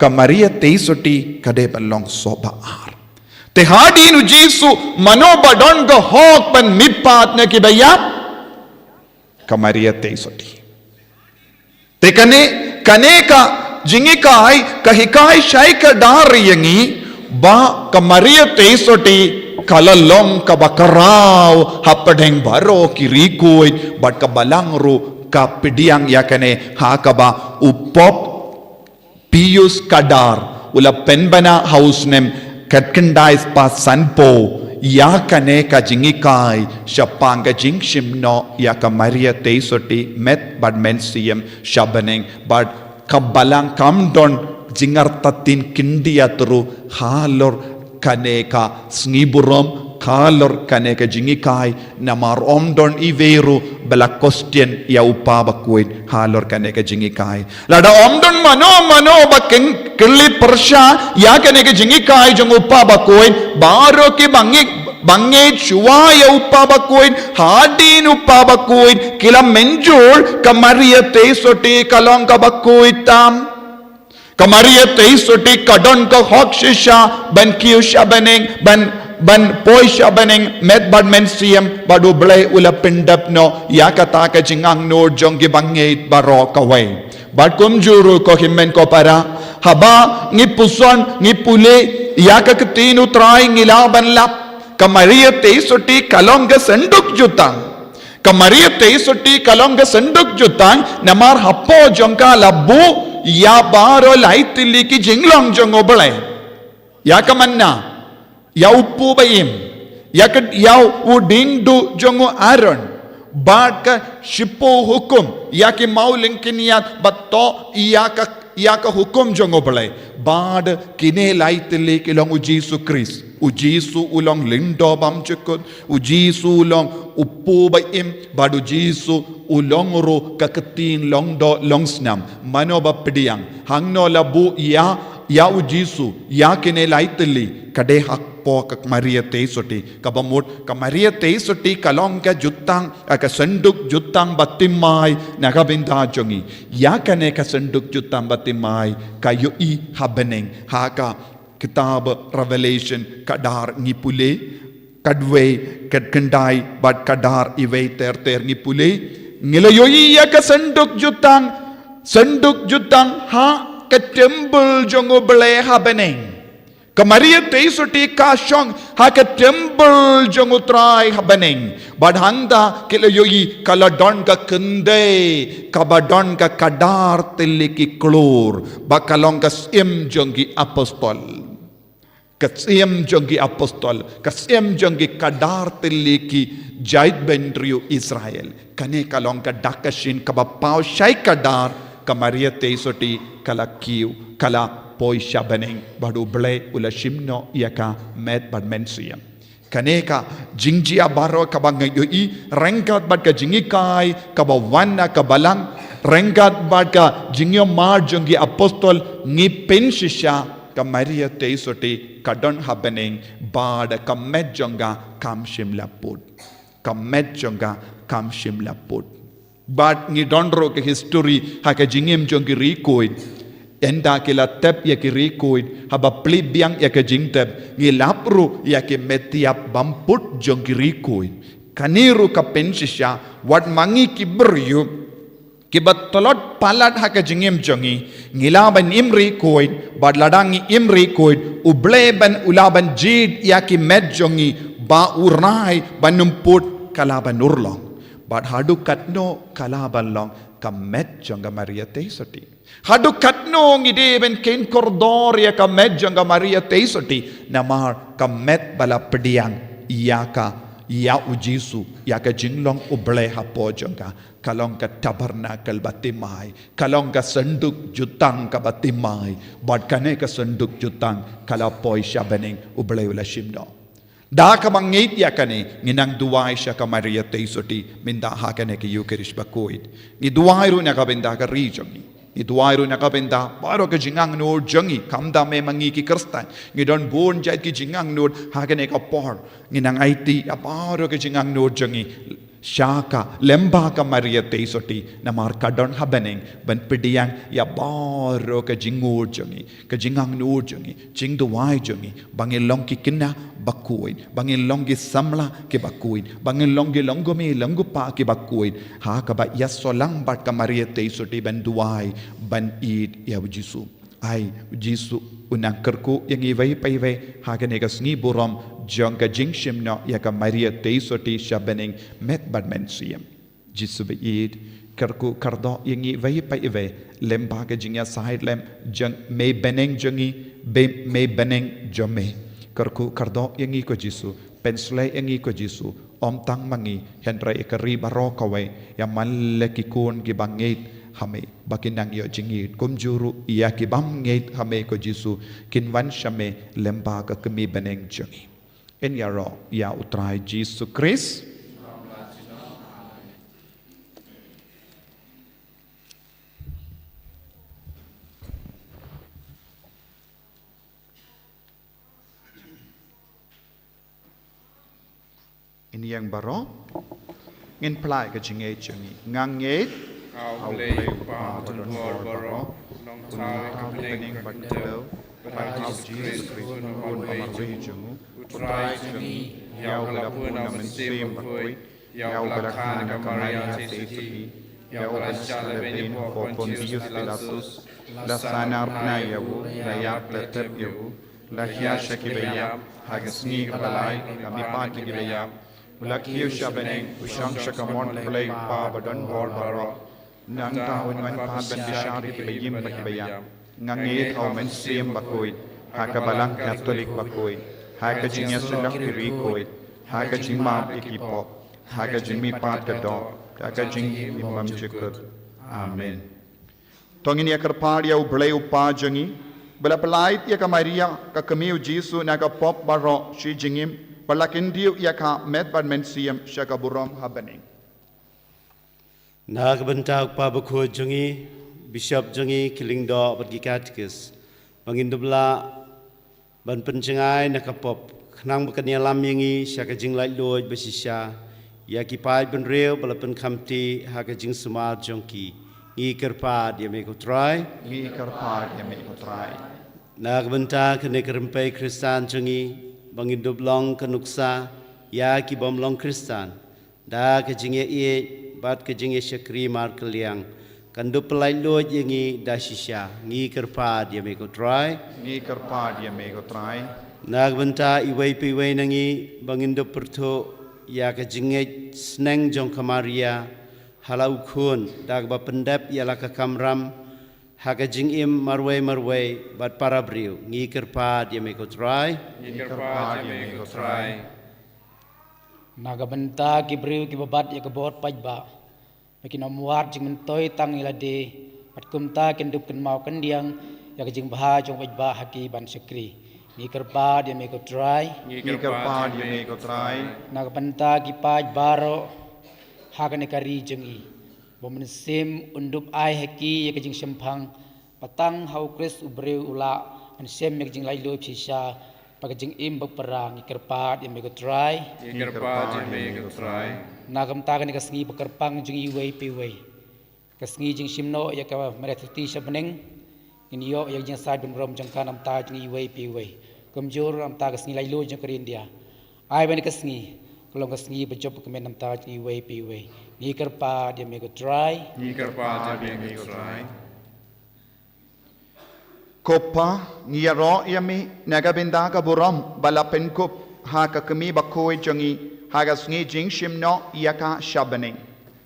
ka Maria Theisotti ka dei ban long soh ba ar. Te hadien u Jisu, mano ba don ka hok ban mihpat na kiba ïap? Ka Maria Theisotti. Te kane, kane ka jinghikai, ka hikai shai kdar ïa ngi, ba ka Maria Theisotti ka la long kaba khraw hapdeng baroh ki riewkhuid, bad ka Balang ruh ka pdiang ïa kane, ha kaba u Pope Pius Kdar u la pynbna ha u snem khatkhyndai spah sanphew ïa kane ka jinghikai shaphang ka jingshim noh ïa ka Maria Theisotti, met bad mynsiem sha bneng, bad ka Balang kam don jingartatien khyndiat ruh halor kane ka sngi burom, halor kane ka jinghikai, namar ym don iwei ruh ba la question ïa u Kpa Bakhuid halor kane ka jinghikai. Lada ym don mano mano ba kin kylli pyrshah ïa kane ka jinghikai jong u Kpa Bakhuid, baroh kiba ngeit, ba ngeit shuwa ïa u Kpa Bakhuid, hadien u Kpa Bakhuid, ki la mynjur ka Maria Theisotti ka long kaba khuid tam. Ka Maria Theisotti ka don ka hok shisha ban kiew sha bneng, ban, ban poi sha bneng, met bad mynsiem, bad U Blei u la pyndep noh ïa kata ka jingangnud jong kiba ngeit baroh kawei. Bad kumjuh ruh ko hynmen ko para, haba ngi puson, ngi pule ïa ka ktien U Trai, ngi lah ban lap, ka Maria Theisotti ka long ka synduk jutang. Ka Maria Theisotti ka long ka synduk jutang, namar hapoh jong ka la buh ïa baroh lai tylli ki jinglong jong U Blei. Ïa ka manna, ïa u kpu ba im, ïa ka, ïa u dieng duh jong u Aaron, bad ka shiphew hukum, ïa ki maw lyngkniat, bad to ïa ka, ïa ka hukum jong U Blei. Bad kine lai tylli ki long U Jisu Khrist. U Jisu u long lyngdoh bymjukut, U Jisu u long u kpu ba im, bad U Jisu u long ruh ka ktien long doh long snam. Mano ba pdiang, hangno la buh ïa, ïa U Jisu, ïa kine lai tylli, ka dei hapoh ka Maria Theisotti, kaba mut ka Maria Theisotti ka long ka jutang, ka synduk jutang ba thymmai na ka bynta jong ngi. Ïa kane ka synduk jutang ba thymmai, ka ïohi ha bneng, ha ka kitab Revelation, kdar ngi pule, khatwei, khatkhyndai, bad kdar iwei ter ter ngi pule, ngi la ïohi ïa ka synduk jutang, synduk jutang ha ka temple jong U Blei ha bneng. Ka Maria Theisotti ka shong ha ka temple jong U Trai ha bneng. Bad hangta ki la ïohi ka la don ka kynthei, kaba don ka kdar tylli ki klur, ba ka long ka syiem jong ki apostol. Ka syiem jong ki apostol, ka syiem jong ki kdar tylli ki jaitbynriew Israel. Kane ka long ka dak ka shin kaba paw shai kdar, ka Maria Theisotti ka la kiew, ka la poi sha bneng, bad U Blei u la shim noh ïa ka met bad mynsiem. Kane ka jingjia baroh kaba ngi ïohi, ryngkat bad ka jinghikai kaba wan na ka Balang, ryngkat bad ka jingïohmad jong ki apostol, ngi pynshisha ka Maria Theisotti ka don ha bneng, bad ka met jong ka kam shym la put. Ka met jong ka kam shym la put. Bad ngi don ruh ka history ha ka jingim jong ki riewkhuid. Ynda ki la tep ïa ki riewkhuid, haba plie biang ïa ka jingtep, ngi lap ruh ïa ki met ïap bym put jong ki riewkhuid. Kane ruh ka pynshisha, wat ma ngi ki briew kiba tlot palat ha ka jingim jong ngi, ngi lah ban im riewkhuid, bad lada ngi im riewkhuid, U Blei ban, u lah ban jied ïa ki met jong ngi, ba u rai ban ym put, ka lah ban urlong. Bad haduh katno ka lah ban long ka met jong ka Maria Theisotti? Haduh katno ngi dei ban kheiñ kordor ïa ka met jong ka Maria Theisotti? Namar ka met ba la pdiang ïa ka, ïa U Jisu, ïa ka jinglong U Blei hapoh jong ka, ka long ka tabernacle ba thymmai, ka long ka synduk jutang kaba thymmai, bad kane ka synduk jutang ka la poi sha bneng, U Blei u la shim noh. Da kaba ngeit ïa kane, ngin nang duwai sha ka Maria Theisotti mynta ha kane ka Eucharist bakhuid. Ngi duwai ruh na ka bynta ka ri jong ngi. Ngi duwai ruh na ka bynta baroh ka jingangnud jong ngi, khamtam eh ma ngi ki Khristan. Ngi don bun jait ki jingangnud ha kane ka por. Ngin nang aiti ïa baroh ka jingangnud jong ngi. Sha ka lyngba ka Maria Theisotti, namar ka don ha bneng ban pdiang ïa baroh ka jingnguh jong ngi, ka jingangnud jong ngi, jingduwai jong ngi, ba ngin long ki khynnah bakhuid, ba ngin long ki samla kiba khuid, ba ngin long ki longkmie longkpa kiba khuid, ha kaba ïasolang bad ka Maria Theisotti ban duwai, ban ïeit ïa u Jisu. Ai, u Jisu u nang kyrkhu ïa ngi iwei pa iwei ha kane ka sngi burom jong ka jingshim noh ïa ka Maria Theisotti sha bneng met bad mynsiem. Jisu ba ïeit, kyrkhu kyrdoh ïa ngi iwei pa iwei lyngba ka jingïasaid lem jong mei bneng jong ngi, mei bneng jong me. Kyrkhu kyrdoh ïa ngi ko Jisu, pynshlei ïa ngi ko Jisu, ym tang ma ngi hynrei ïa ka ri baroh kawei, ïa man la ki khun kiba ngeit ha me ba kin nang ïoh jingngeit, kumjuh ruh ïa ki bym ngeit ha me ko Jisu, kin wan sha me lyngba ka kmie bneng jong ngi. Ngin ïaroh ïa u Trai Jisu Khrist. Ngin ïeng baroh. Ngin plie ka jingngeit jong ngi. Nga ngeit ha U Blei U Kpa Badonbor baroh, Nongthaw ïa ka bneng bad ka tymmen, bad ha U Jisu Khrist, U Khun ba marwei jong U Trai jong ngi, ïa U ba la bun na Mynsiem Bakhuid, ïa U ba la kha na ka Maria Theisotti, ïa U ba la shah lehbeiñ hapoh Pontius Pilatus, la sahnarphna ïa U, la ïap la tep ïa U, la hiar sha kiba ïap, ha ka sngi kaba lai, la mihpat na kiba ïap, U la kiew sha bneng, U shong sha ka mon U Blei U Kpa Badonbor baroh. Nangta Un wan pat ban bishar ïa kiba im bad kiba ïap. Nga ngeit ha U Mynsiem Bakhuid, ha ka Balang Katholik bakhuid, ha ka jingïasyllok ki riewkhuid, ha ka jingmap ïa ki pop, ha ka jingmihpat ka doh, ha ka jingim bymjukut. Amen. To ngin ïa kyrpad ïa U Blei U Kpa jong ngi, ba la pyllait ïa ka Maria, ka kmie U Jisu na ka pop baroh shi jingim, ba la kyntiew ïa ka met bad mynsiem sha ka burom ha bneng. Na ka bynta U Kpa Bakhuid jong ngi, Bishop jong ngi, ki Lyngdoh bad ki Katekis, ba ngin dup lah ban pynjngai na ka pop, khnang ba kan ïalam ïa ngi sha ka jinglaitluid ba shisha. Ïa ki paid bynriew ba la pynkhamti ha ka jingsumar jong ki, ngi kyrpad ïa me ko Trai. Ngi kyrpad ïa me ko Trai. Na ka bynta kane ka rympei Khristan jong ngi, ba ngin dup long ka nuksa ïa ki bym long Khristan, da ka jingïaieit bad ka jingïashakri markylliang, kan dup pyllaitluid ïa ngi da shisha, ngi kyrpad ïa me ko Trai. Ngi kyrpad ïa me ko Trai. Na ka bynta iwei pa iwei na ngi, ba ngin dup pyrthuh ïa ka jingngeit sneng jong ka Maria ha la u Khun, da kaba pyndep ïa la ka kamram ha ka jingim marwei marwei bad para briew, ngi kyrpad ïa me ko Trai. Ngi kyrpad ïa me ko Trai. Na ka bynta ki briew kiba bat ïa ka bor paidbah, ba kin ym wad jingmyntoi tang ïa lade, bad kumta kin dup kynmaw kyndiang ïa ka jingbha jong u paidbah ha ki ban shakri, ngi kyrpad ïa me ko Trai. Ngi kyrpad ïa me ko Trai. Na ka bynta ki paid baroh ha kane ka ri jong ngi, ba U Mynsiem un dup ai ha ki ïa ka jingshemphang, ba tang ha U Khrist u briew u lah ban shem ïa ka jinglaitluid shisha bad ka jingim bapura, ngi kyrpad ïa me ko Trai. Ngi kyrpad ïa me ko Trai. Na ka bynta kane ka sngi bakyrpang jong ngi iwei pa iwei, ka sngi jingshim noh ïa ka Maria Theisotti sha bneng, ngin ïoh ïa ka jingïasaid ban burom jong ka na ka bynta jong ngi iwei pa iwei, kumjuh na ka bynta ka sngi laitluid jong ka ri India. Ai ba kane ka sngi ka long ka sngi ba jop ba kmen na ka bynta jong ngi iwei pa iwei, ngi kyrpad ïa me ko Trai. Ngi kyrpad ïa me ko Trai. Ko Kpa, ngi ïaroh ïa me na ka bynta ka burom ba la pynkup ha ka Kmie Bakhuid jong ngi ha ka sngi jingshim noh ïa ka sha bneng.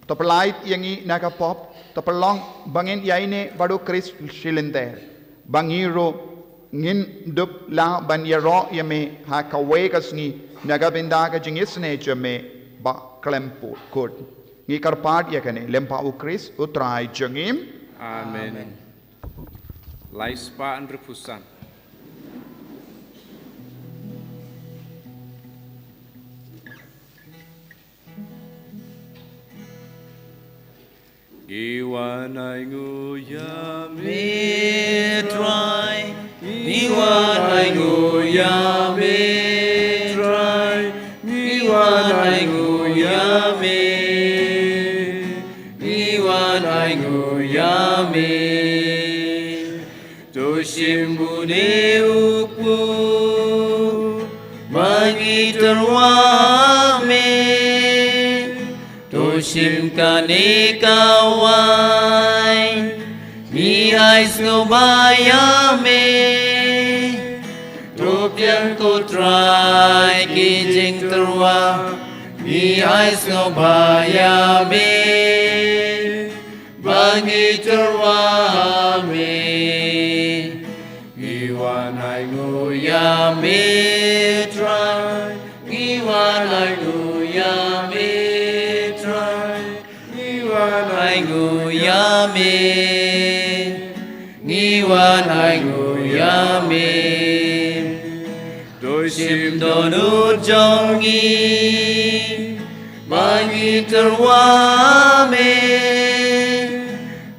To pyllait ïa ngi na ka pop, to pynlong ba ngin ïaineh bad U Khrist shilynter, ba ngi ruh ngin dup lah ban ïaroh ïa me ha kawei ka sngi na ka bynta ka jingisynei jong me ba khlem kut. Ngi kyrpad ïa kane lyngba U Khrist U Trai jong ngi. Amen. Lai spah hynriewphew san. Ngi wan ainguh ïa me Trai, ngi wan ainguh ïa me Trai, ngi wan ainguh ïa me Ngi wan ai nguh ïa me. To shim une u kpu ba ngi tyrwa ha me. To shim kane ka wai, ngi ai sngewbha ïa me. To pdiang ko Trai ki jingtyrwa, ngi ai sngewbha ïa me. Ba ngi tyrwa ha me. Ngi wan ai nguh ïa me Trai. Ngi wan ai nguh ïa me Trai. Ngi wan ai nguh ïa me. Ngi wan ai nguh ïa me. To shim dohnud jong ngi ba ngi tyrwa ha me.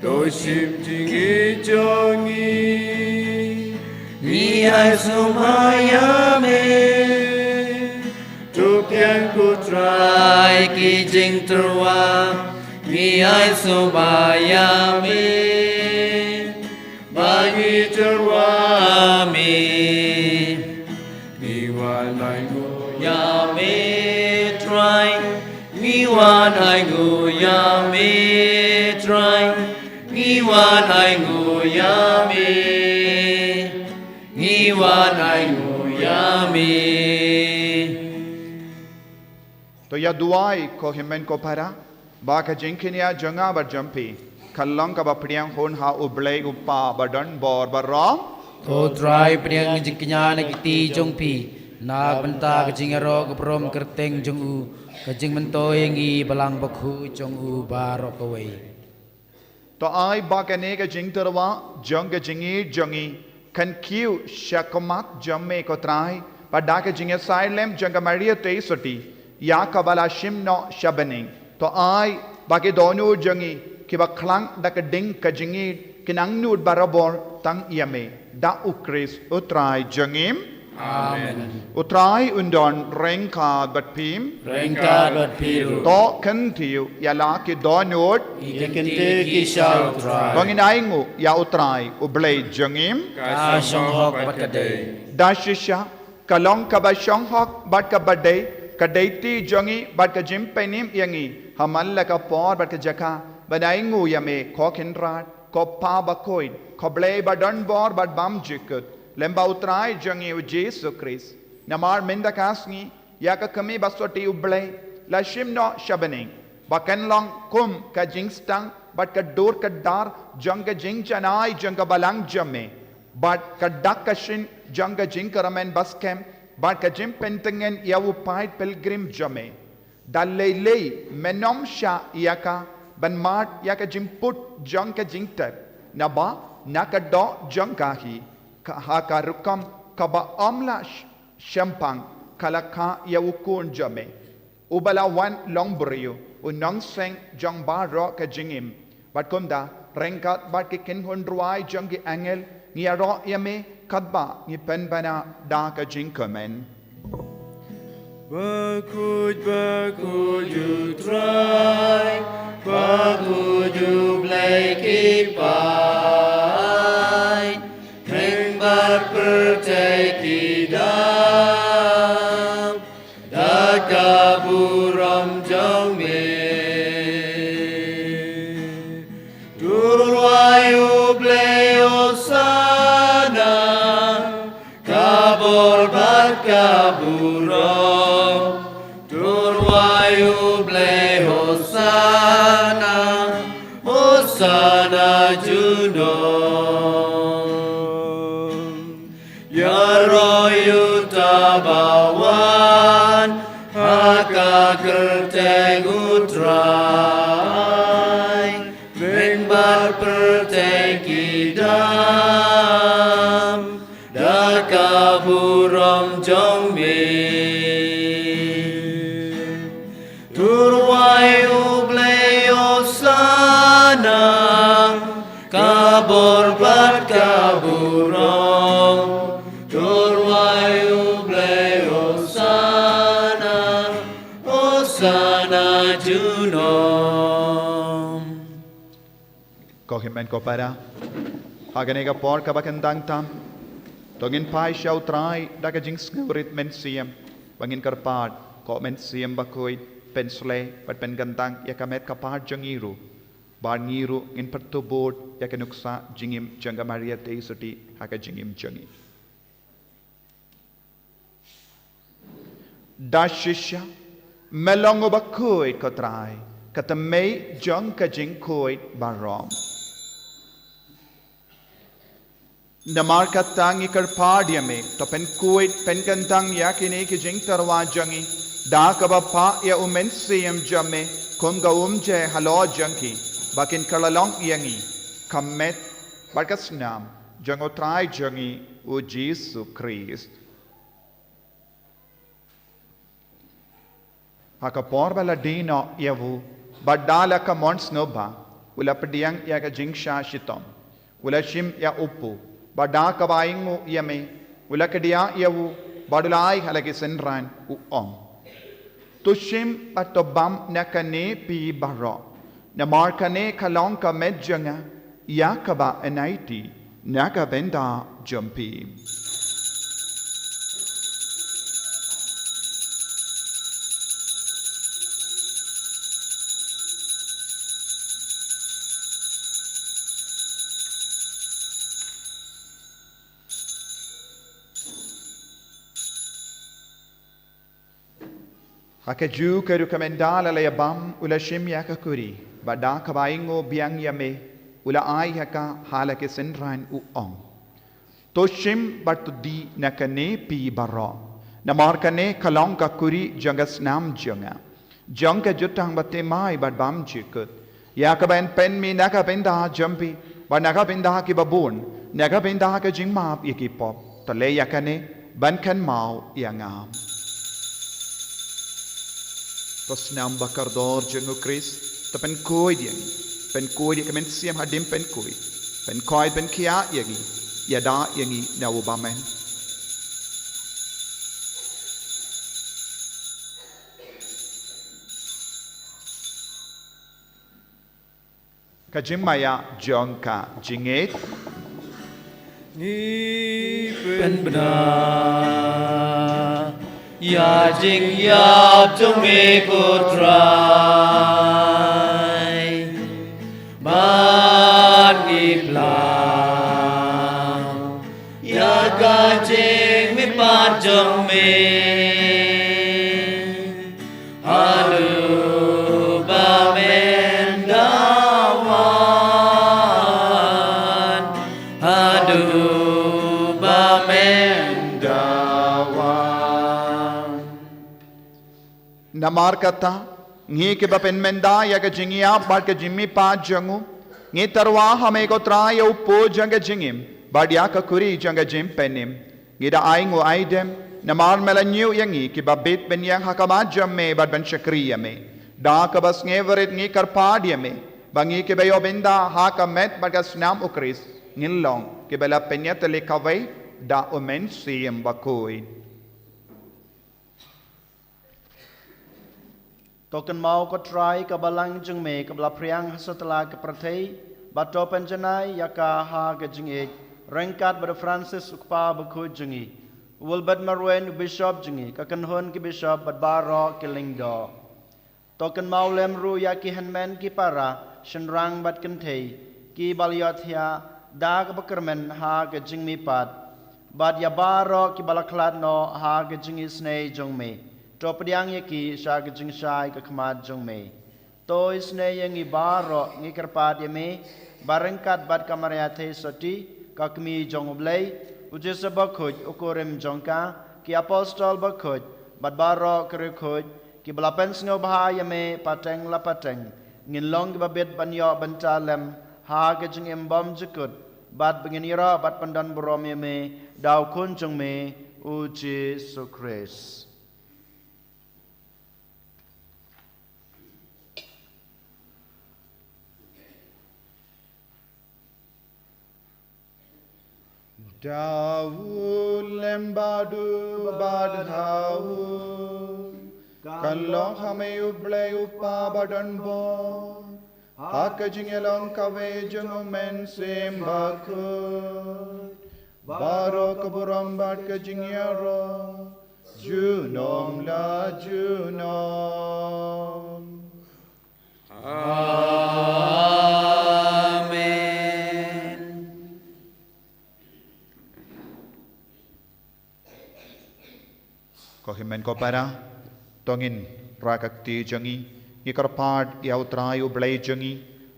To shim jingïeit jong ngi, ngi ai sngewbha ïa me. To pdiang ko Trai ki jingtyrwa, ngi ai sngewbha ïa me. Ba ngi tyrwa ha me. Ngi wan ai nguh ïa me Trai. Ngi wan ai nguh ïa me Trai. Ngi wan ai nguh ïa me. Ngi wan ai nguh ïa me. To ïa duwai ko hynmen ko para, ba ka jingkñia jong nga bad jong phi kan long kaba pdiang hun ha U Blei U Kpa ba don bor baroh. To Trai, pdiang jingkñia na ki kti jong phi na ka bynta ka jingïaroh ka burom kyrteng jong u, ka jingmyntoi ïa ngi Balang Bakhuid jong u baroh kawei. To ai ba kane ka jingtyrwa jong ka jingïeit jong ngi kan kiew sha khmat jong me ko Trai, bad da ka jingïasaid lem jong ka Maria Theisotti ïa kaba la shim noh sha bneng. To ai ba ki dohnud jong ngi kiba khlang da ka ding ka jingïeit kin angnud barabor tang ïa me. Da U Khrist U Trai jong ngi. Amen. U Trai un don ryngkat bad phi. Ryngkat bad phi ruh. To kyntiew ïa la ki dohnud. Ngi kyntiew ki sha U Trai. To ngin ai nguh ïa U Trai U Blei jong ngi. Ka shong hok bad ka dei. Da shisha ka long kaba shong hok bad kaba dei ka dei ti jong ngi bad ka jingpynim ïa ngi ha man la ka por bad ka jaka ban ai nguh ïa me ko Kynrad, ko Pa Bakhuid, ko Blei ba don bor bad bymjukut, lem bad U Trai jong ngi U Jisu Khrist. Namar mynta ka sngi ïa ka kmie ba sotti U Blei la shim noh sha bneng, ba kan long kum ka jingsdang bad ka dur ka dar jong ka jingjanai jong ka Balang jong me, bad ka dak ka shin jong ka jingkyrmen ba skhem bad ka jingpyntngen ïa u paid pilgrim jong me. Da lei lei men ym shah ïa ka ban mad ïa ka jingput jong ka jingtep, naba na ka doh jong ka hi, ka ha ka rukom kaba ym lah sh- shempang, ka la kha ïa U Khun jong me, uba la wan long briew, U Nongseng jong baroh ka jingim. Bad kumta ryngkat bad ki kynhun rwai jong ki angel ngi ïaroh ïa me katba ngi pynbna da ka jingkmen. Bakhuid, bakhuid U Trai, bakhuid U Blei ki paid, mynba pyrthei ki dap da ka burom jong me. To rwai U Blei Hosana, ka bor bad ka burom. To rwai U Blei Hosana, Hosana junom. Ïaroh ïa uta ba wan ha ka kyrteng U Trai, mynba pyrthei ki dap da ka burom jong me. To rwai U Blei Hosana, ka bor bad ka burom. To rwai U Blei Hosana, Hosana junom. Ko hynmen ko para, ha kane ka por kaba kyntang tam, to ngin phai sha U Trai da ka jingsngewrit mynsiem, ba ngin kyrpad, ko Mynsiem Bakhuid, pynshlei bad pynkyntang ïa ka met ka phad jong ngi ruh, ba ngi ruh ngin pyrthuh bud ïa ka nuksa jingim jong ka Maria Theisotti ha ka jingim jong ngi. Da shisha, me long uba khuid ko Trai, ka tymmen jong ka jingkhuid baroh. Namar kata ngi kyrpad ïa me, to pynkhuid pynkyntang ïa kine ki jingtyrwa jong ngi, da kaba phah ïa U Mynsiem jong me kum ka umjai halor jong ki, ba kin kylla long ïa ngi ka met bad ka snam jong U Trai jong ngi U Jisu Khrist. Ha ka por ba la die noh ïa u, bad da la ka mon sngewbha, u la pdiang ïa ka jingshah shitom, u la shim ïa u kpu, bad da kaba ainguh ïa me, u la kdiah ïa u, bad u la ai ha la ki synran, u ong: To shim bad to bam na kane phi baroh, namar kane ka long ka met jong nga, ïa kaba yn aiti na ka bynta jong phi. Ha kajuh ka rukom ynda la ïa bam, u la shim ïa ka kuri, bad da kaba ainguh biang ïa me, u la ai ha ka ha la ki synran, u ong: To shim bad to die na kane phi baroh, namar kane ka long ka kuri jong ka snam jong nga, jong ka jutang bathymmai bad bymjukut, ïa kaba yn pynmih na ka bynta jong phi bad na ka bynta kiba bun, na ka bynta ka jingmap ïa ki pop. To leh ïa kane ban kynmaw ïa nga. Ko snam bakordor jong U Khrist, to pynkhuid ïa ngi, pynkhuid ïa ka mynsiem hadien pynkhuid, pynkhuid pynkhiah ïa ngi, ïada ïa ngi na u bymmen. Ka jingmaïa jong ka jingngeit. Ngi pynbna ïa jingïap jong me ko Trai, bad ngi plang ïa ka jingmihpat jong me. Haduh ba men da wan, haduh ba men da wan. Namar kata, ngi kiba pynmynda ïa ka jingïap bad ka jingmihpat jong u, ngi tyrwa ha me ko Trai ïa u kpu jong ka jingim, bad ïa ka kuri jong ka jingpynim. Ngi da ainguh aidem, namar me la ñiew ïa ngi kiba bit ban ïeng ha khmat jong me bad ban shakri ïa me. Da kaba sngewrit ngi kyrpad ïa me, ba ngi kiba ïoh bynta ha ka met bad ka snam U Khrist, ngin long kiba la pynïatylli kawei da U Mynsiem Bakhuid. To kynmaw ko Trai ka balang jong me kaba la phriang ha satlak ka pyrthei, bad to pynjanai ïa ka ha ka jingïeit, ryngkat bad u Francis u kpa bakhuid jong ngi, u Wilbert Marwein u bishop jong ngi, ka kynhun ki bishop bad baroh ki lyngdoh. To kynmaw lem ruh ïa ki hynmen ki para, shynrang bad kynthei, kiba la ïohthiah da kaba kyrmen ha ka jingmihpat, bad ïa baroh kiba la khlad noh ha ka jingisynei jong me. To pdiang ïa ki sha ka jingshai ka khmat jong me. To isynei ïa ngi baroh, ngi kyrpad ïa me, ba ryngkat bad ka Maria Theisotti, ka Kmie jong U Blei, u Joseph Bakhuid u kurim jong ka, ki apostol bakhuid, bad baroh ki riewkhuid kiba la pynsngewbha ïa me pateng la pateng, ngin long kiba bit ban ïoh bynta lem ha ka jingim bymjukut, bad ba ngin ïaroh bad pyndonburom ïa me da u Khun jong me, u Jisu Khrist. Da u lem bad u bad ha u, kan long ha me U Blei U Kpa badonbor, Ha ka jingïalong kawei jong U Mynsiem Bakhuid, baroh ka burom bad ka jingïaroh junom la junom. Amen. Ko hynmen ko para, to ngin rah ka kti jong ngi, ngi kyrpad ïa U Trai U Blei jong ngi,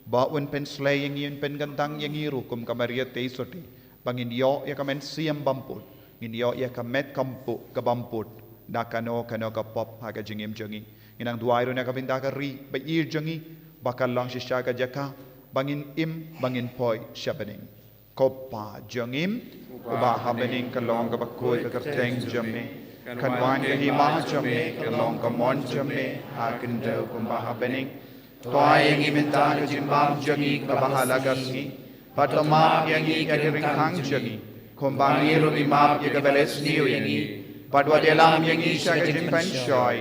ba un pynslei ïa ngi, un pynkyntang ïa ngi ruh kum ka Maria Theisotti, ba ngin ïoh ïa ka mynsiem bym put, ngin ïoh ïa ka met ka bym put, ka bym put na kano kano ka pop ha ka jingim jong ngi. Ngin nang duwai ruh na ka bynta ka ri ba ïeit jong ngi, ba kan long shisha ka jaka ba ngin im, ba ngin poi sha bneng. Ko Pa jong ngi, uba ha bneng, kan long kaba khuid ka kyrteng jong me, kan wan ka hima jong me, kan long ka mon jong me ha khyndew kumba ha bneng. To ai ïa ngi mynta ka jingbam jong ngi kaba ha la ka sngi, bad to map ïa ngi ïa ki ryngkang jong ngi, kumba ngi ruh ngi map ïa kiba leh sniew ïa ngi, bad wat ïalam ïa ngi sha ka jingpynshoi,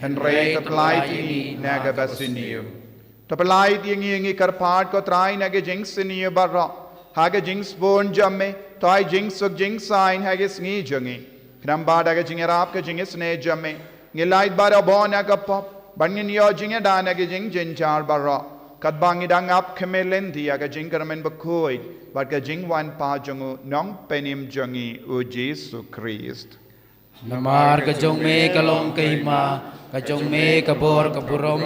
hynrei to pyllait ïa ngi na kaba sniew. To pyllait ïa ngi, ngi kyrpad ko Trai, na ka jingsniew baroh, ha ka jingsbun jong me, to ai jingsuk jingsaiñ ha ka sngi jong ngi. Khnang ba da ka jingïarap ka jingisynei jong me, ngin lait barabor na ka pop, bad ngin ïoh jingïada na ka jingjynjar baroh, katba ngi dang ap khmih lynti ïa ka jingkyrmen bakhuid bad ka jingwan pat jong U Nongpynim jong ngi U Jisu Khrist. Namar ka jong me ka long ka hima, ka jong me ka bor ka burom,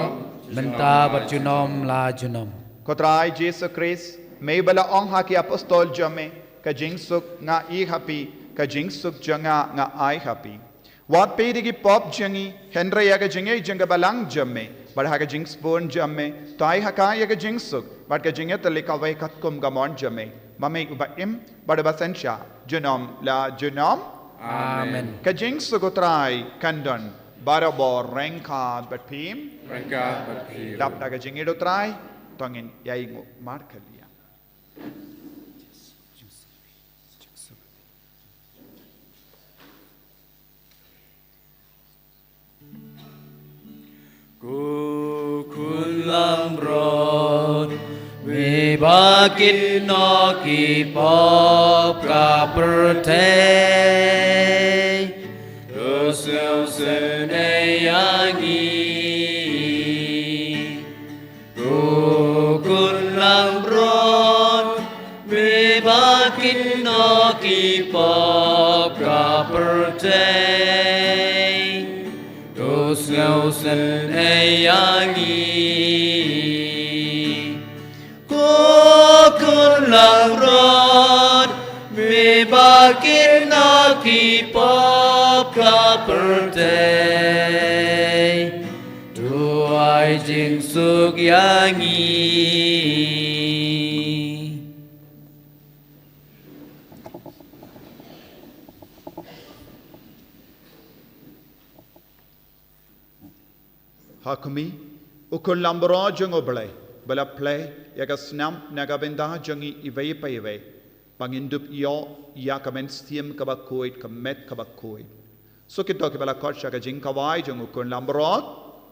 mynta bad junom la junom. Ko Trai Jisu Khrist, me ba la ong ha ki apostol jong me, ka jingsuk nga ai ha phi, ka jingsuk jong nga nga ai ha phi. Wat peit ïa ki pop jong ngi, hynrei ïa ka jingïeit jong ka Balang jong me, bad ha ka jingsbun jong me, to ai ha ka ïa ka jingsuk bad ka jingïatylli kawei katkum ka mon jong me, ma me uba im bad uba synshar junom la junom. Amen. Ka jingsuk U Trai kan don barabor ryngkat bad phi. Ryngkat bad phi. Dap da ka jingïeit U Trai, to ngin ïainguh markylliang. Ko Khun langbrot, me ba kynnoh ki pop ka pyrthei, to sngewsynei ïa ngi. Ko Khun langbrot, me ba kynnoh ki pop ka pyrthei, to sngewsynei ïa ngi. Ko Khun langbrot, me ba kynnoh ki pop ka pyrthei, to ai jingsuk ïa ngi. Ha khmih, U Khun langbrot jong U Blei, ba la plie ïa ka snam na ka bynta jong ngi iwei pa iwei, ba ngin dup ïoh ïa ka mynsiem kaba khuid, ka met kaba khuid. Suk kito kiba la khot sha ka jingkhawai jong U Khun langbrot.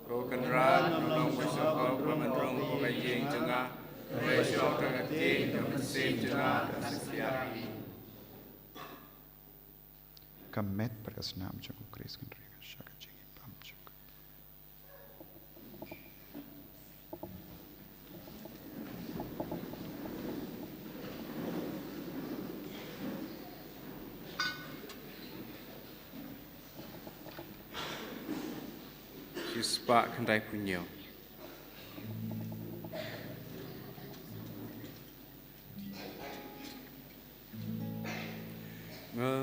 Ko Kynrad, ngam long ba sngewbha ban rung ha ka ïing jong nga, hynrei sngewbha ka ktien ka mynsiem jong nga kan sa pynhiar ïa ngi. Ka met bad ka snam jong U Khrist kan ri sha ka jingim bymjukut. Shispah khyndai phew hynñiew. Nga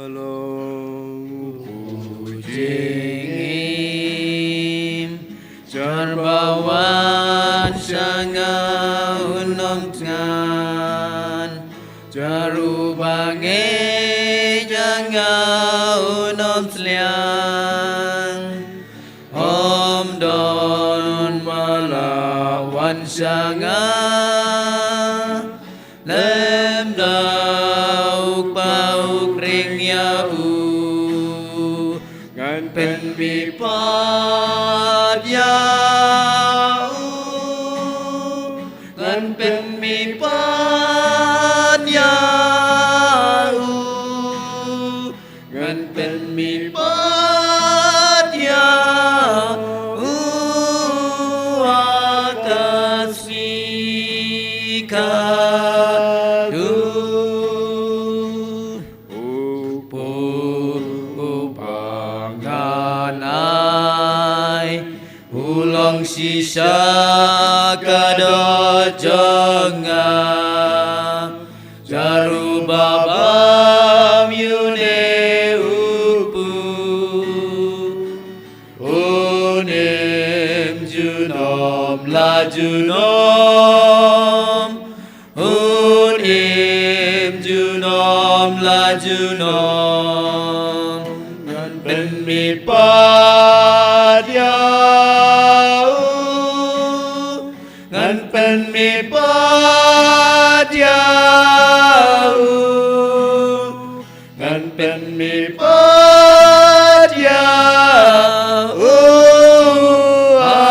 long u jingim, jar ba wan sha nga un ym thngan, jar uba ngeit ïa nga un ym sliang. Ym don ma la wan sha nga, lymda u Kpa u khring ïa u, ngan pynmih pat ïa u. Mi pat ïa u, ngan pynmih pat ïa u ha ka sngi kaba khatduh. U pud uba ngan ai, u long shisha ka doh jong nga. Jar uba bam ïa une u pud, un im junom la junom. Un im junom la junom. Ngan pynmih pat ïa u, ngan pynmih pat ïa u, ngan pynmih pat ïa u ha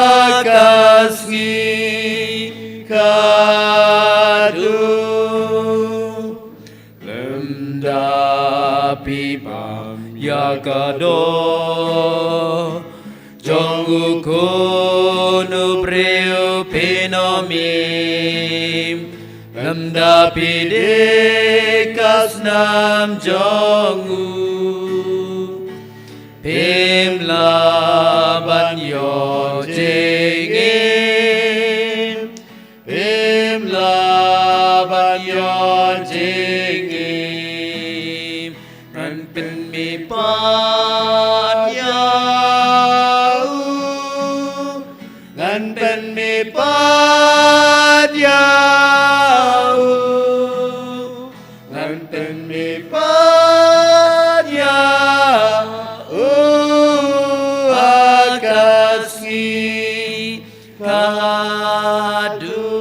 ka sngi kaba khatduh. Lymda phi bam ïa ka doh jong U Khun u briew, phin ym im. Lymda phi dih ka snam jong u, phim lah ban ïoh jingim. Phim lah ban ïoh jingim. Ngan pynmih pat ïa u, ngan pynmih pat ïa u, ngan pynmih pat ïa u ha ka sngi kaba khatduh.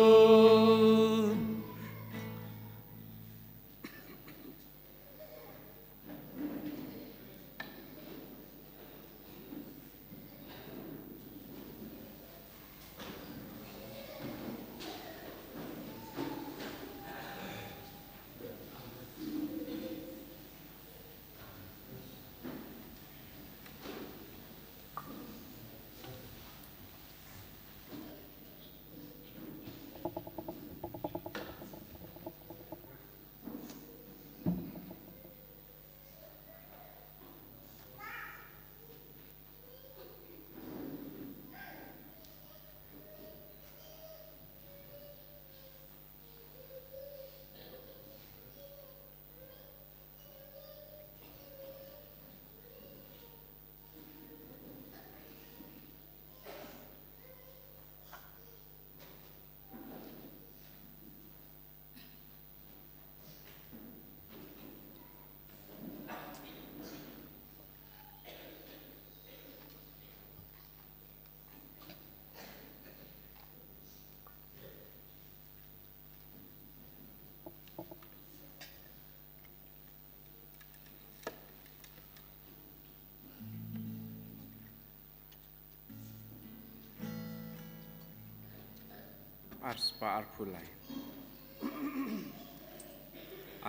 Arspah arphew lai.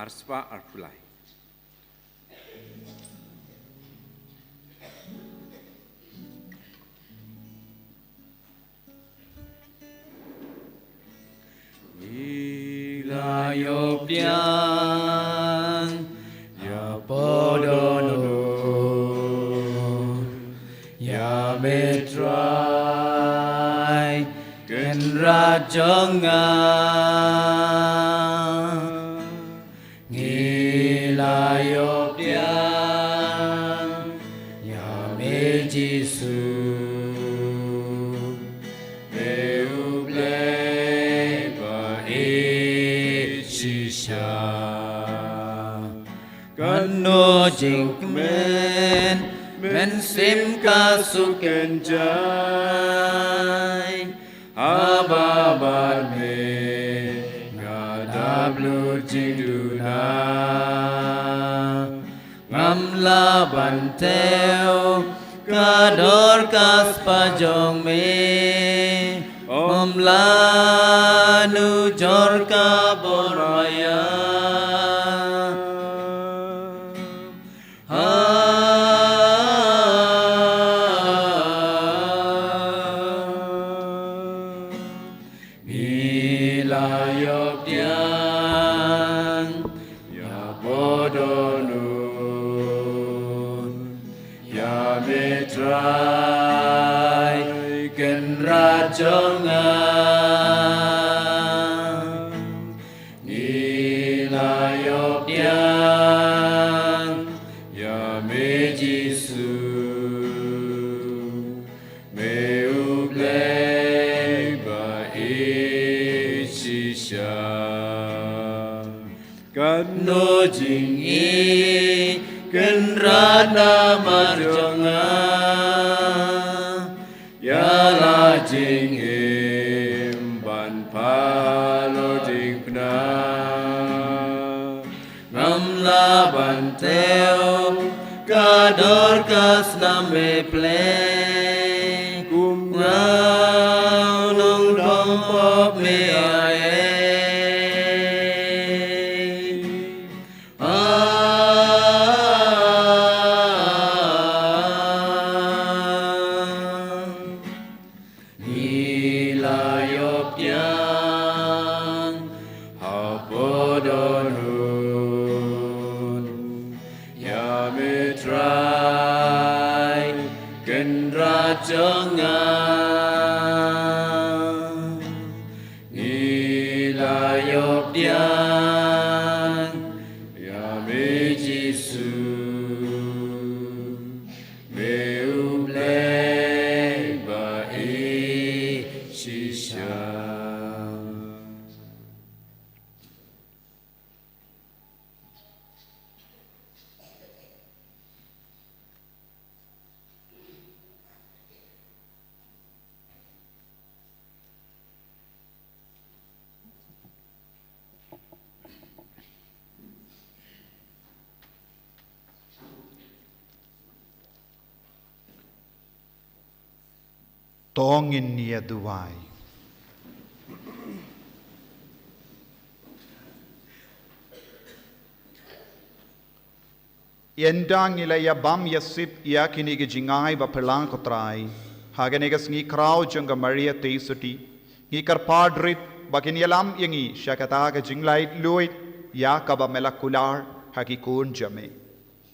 Arspah arphew lai. Ngi la ïoh pdiang ïa pdeng u, ïa me Trai, Kynrad jong nga. Ngi la ïoh pdiang ïa me Jisu, me U Blei ba ïeit shisha. Kano jingkmen, Mynsiem ka suk kynjai. Haba bad me nga dap lut jingduna. Ngam lah ban thew ka dorkhas jong me. Ym lah nu Jor ka bor maya. Ha. Ngi la ïoh pdiang ïa Bodonun, ïa me Trai Kynrad jong nga. Ngi la ïoh pdiang ïa me Jisu, me U Blei ba ïeit shisha. Katno jingïeit Kynrad namar jong nga. Ïa la jingim ban palo jingpynah. Ngam lah ban tip ka dor ka snam me Blei. Kum nga u nongdom pop me ai. Ah. Ngi la ïoh pdiang ha Bodonun, ïa me Trai Kynrad jong nga. Ngi la ïoh pdiang ïa me Jisu, me U Blei ba ïeit shisha. To ngin ïa duwai. Ynda ngi la ïa bam ïa sip ïa kine ki jingai ba pyrshang, ko Trai, ha kane ka sngi khraw jong ka Maria Theisotti, ngi kyrpad rit ba kin ïalam ïa ngi sha kata ka jinglaitluid ïa kaba me la kular ha ki khun jong me.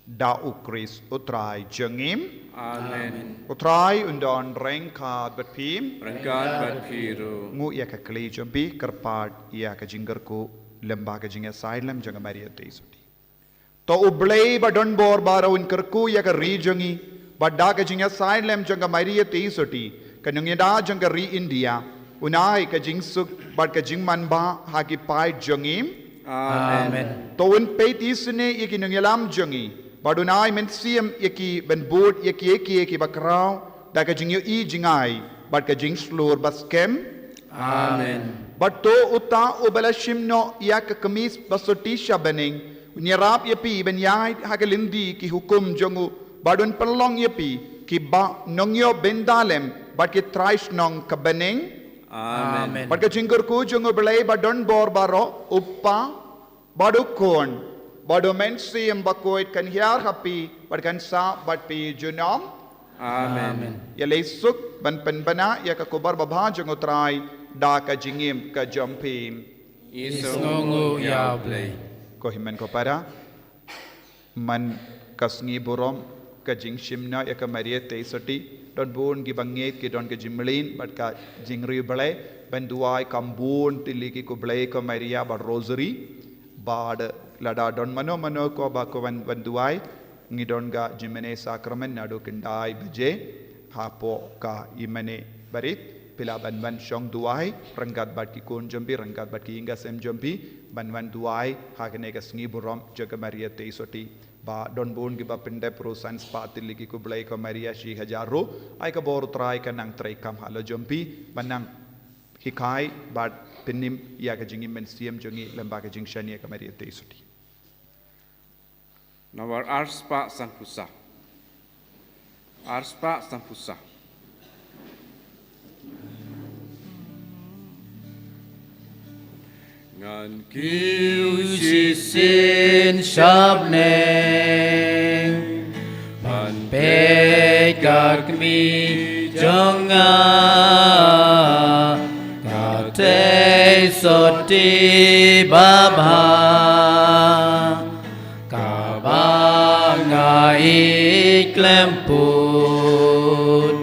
Da U Khrist U Trai jong ngi. Amen. U Trai un don ryngkat bad phi. Ryngkat bad phi ruh. Nguh ïa ka kli jong phi, kyrpad ïa ka jingkyrkhu lem bad ka jingïasaid lem jong ka Maria Theisotti. To U Blei ba don bor baroh un kyrkhu ïa ka ri jong ngi, bad da ka jingïasaid lem jong ka Maria Theisotti, ka nongïada jong ka ri India un ai ka jingsuk bad ka jingmanbha ha ki paid jong ngi. Amen. To un peit isynei ïa ki nongïalam jong ngi, bad un ai mynsiem ïa ki ban bud ïa kiei kiei kiba khraw da ka jingïohi jingai bad ka jingshlur ba skhem. Amen. Bad to uta uba la shim noh ïa ka khmis ba sotti sha bneng un ïarap ïa phi ban ïaid ha ka lynti ki hukum jong u, bad un pynlong ïa phi kiba nongïoh bynta lem bad ki trai shnong ka bneng. Amen. Bad ka jingkyrkhu jong U Blei ba don bor baroh, U Kpa, bad U Khun, bad U Mynsiem Bakhuid kan hiar ha phi bad kan sah bad phi junom. Amen. Ïaleh suk ban pynbna ïa ka khubor babha jong U Trai da ka jingim ka jong phi. Isngewnguh ïa U Blei. Ko hynmen ko para, man ka sngi burom ka jingshim noh ïa ka Maria Theisotti, don bun kiba ngeit ki don ka jingmlien bad ka jingriewblei ban duwai kam bun tylli ki Khublei ko Maria bad Rosary. Bad lada don mano mano ko ba ko wan, wan duwai, ngi don ka jingmane sakramen naduh khyndai baje hapoh ka ïingmane barit. Phi lah ban wan shong duwai ryngkat bad ki khun jong phi, ryngkat bad ki ïing ki sem jong phi, ban wan duwai ha kane ka sngi burom jong ka Maria Theisotti. Ba don bun kiba pyndep ruh san spah tylli ki Khublei ko Maria shi hajar ruh. Ai ka bor U Trai kan nang trei kam halor jong phi ban nang hikai bad pynim ïa ka jingim mynsiem jong ngi lem bad ka jingshaniah ka Maria Theisotti. Number ar spah sanphew saw. Ar spah sanphew saw. Ngan kiew shisien sha bneng ban peit ka kmie jong nga, ka Theisotti babha, kaba nga ïeit khlem put.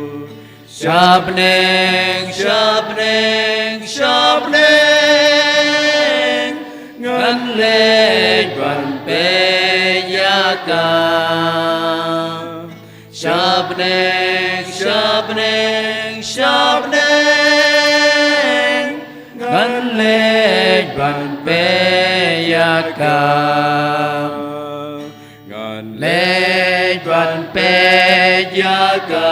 Sha bneng, sha bneng, sha bneng, ngan leit ban peit ïa ka. Sha bneng, sha bneng, sha bneng, ngan leit ban peit ïa ka. Ngan leit ban peit ïa ka.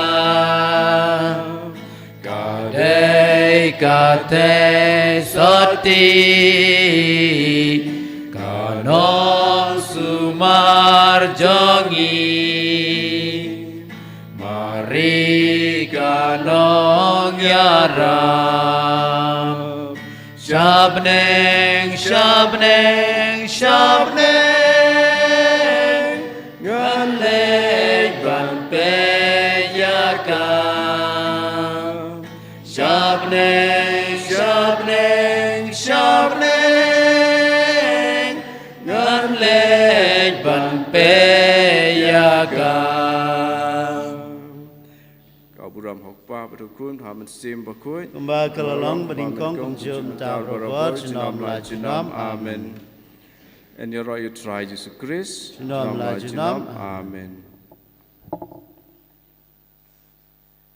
Ka dei ka Theisotti, ka nongsumar jong ngi. Maria ka nongïarap. Sha bneng, sha bneng, sha bneng, ngan leit ban peit ïa ka. Sha bneng, sha bneng, sha bneng, ngan leit ban peit ïa ka. Ka burom ha u Kpa bad ha u Khun bad ha u Mynsiem Bakhuid. Kumba ka la long ba nyngkong, kumjuh mynta, baroh, junom la junom. Amen. Yn ïaroh ïa u Trai Jisu Khrist. Junom la junom. Amen.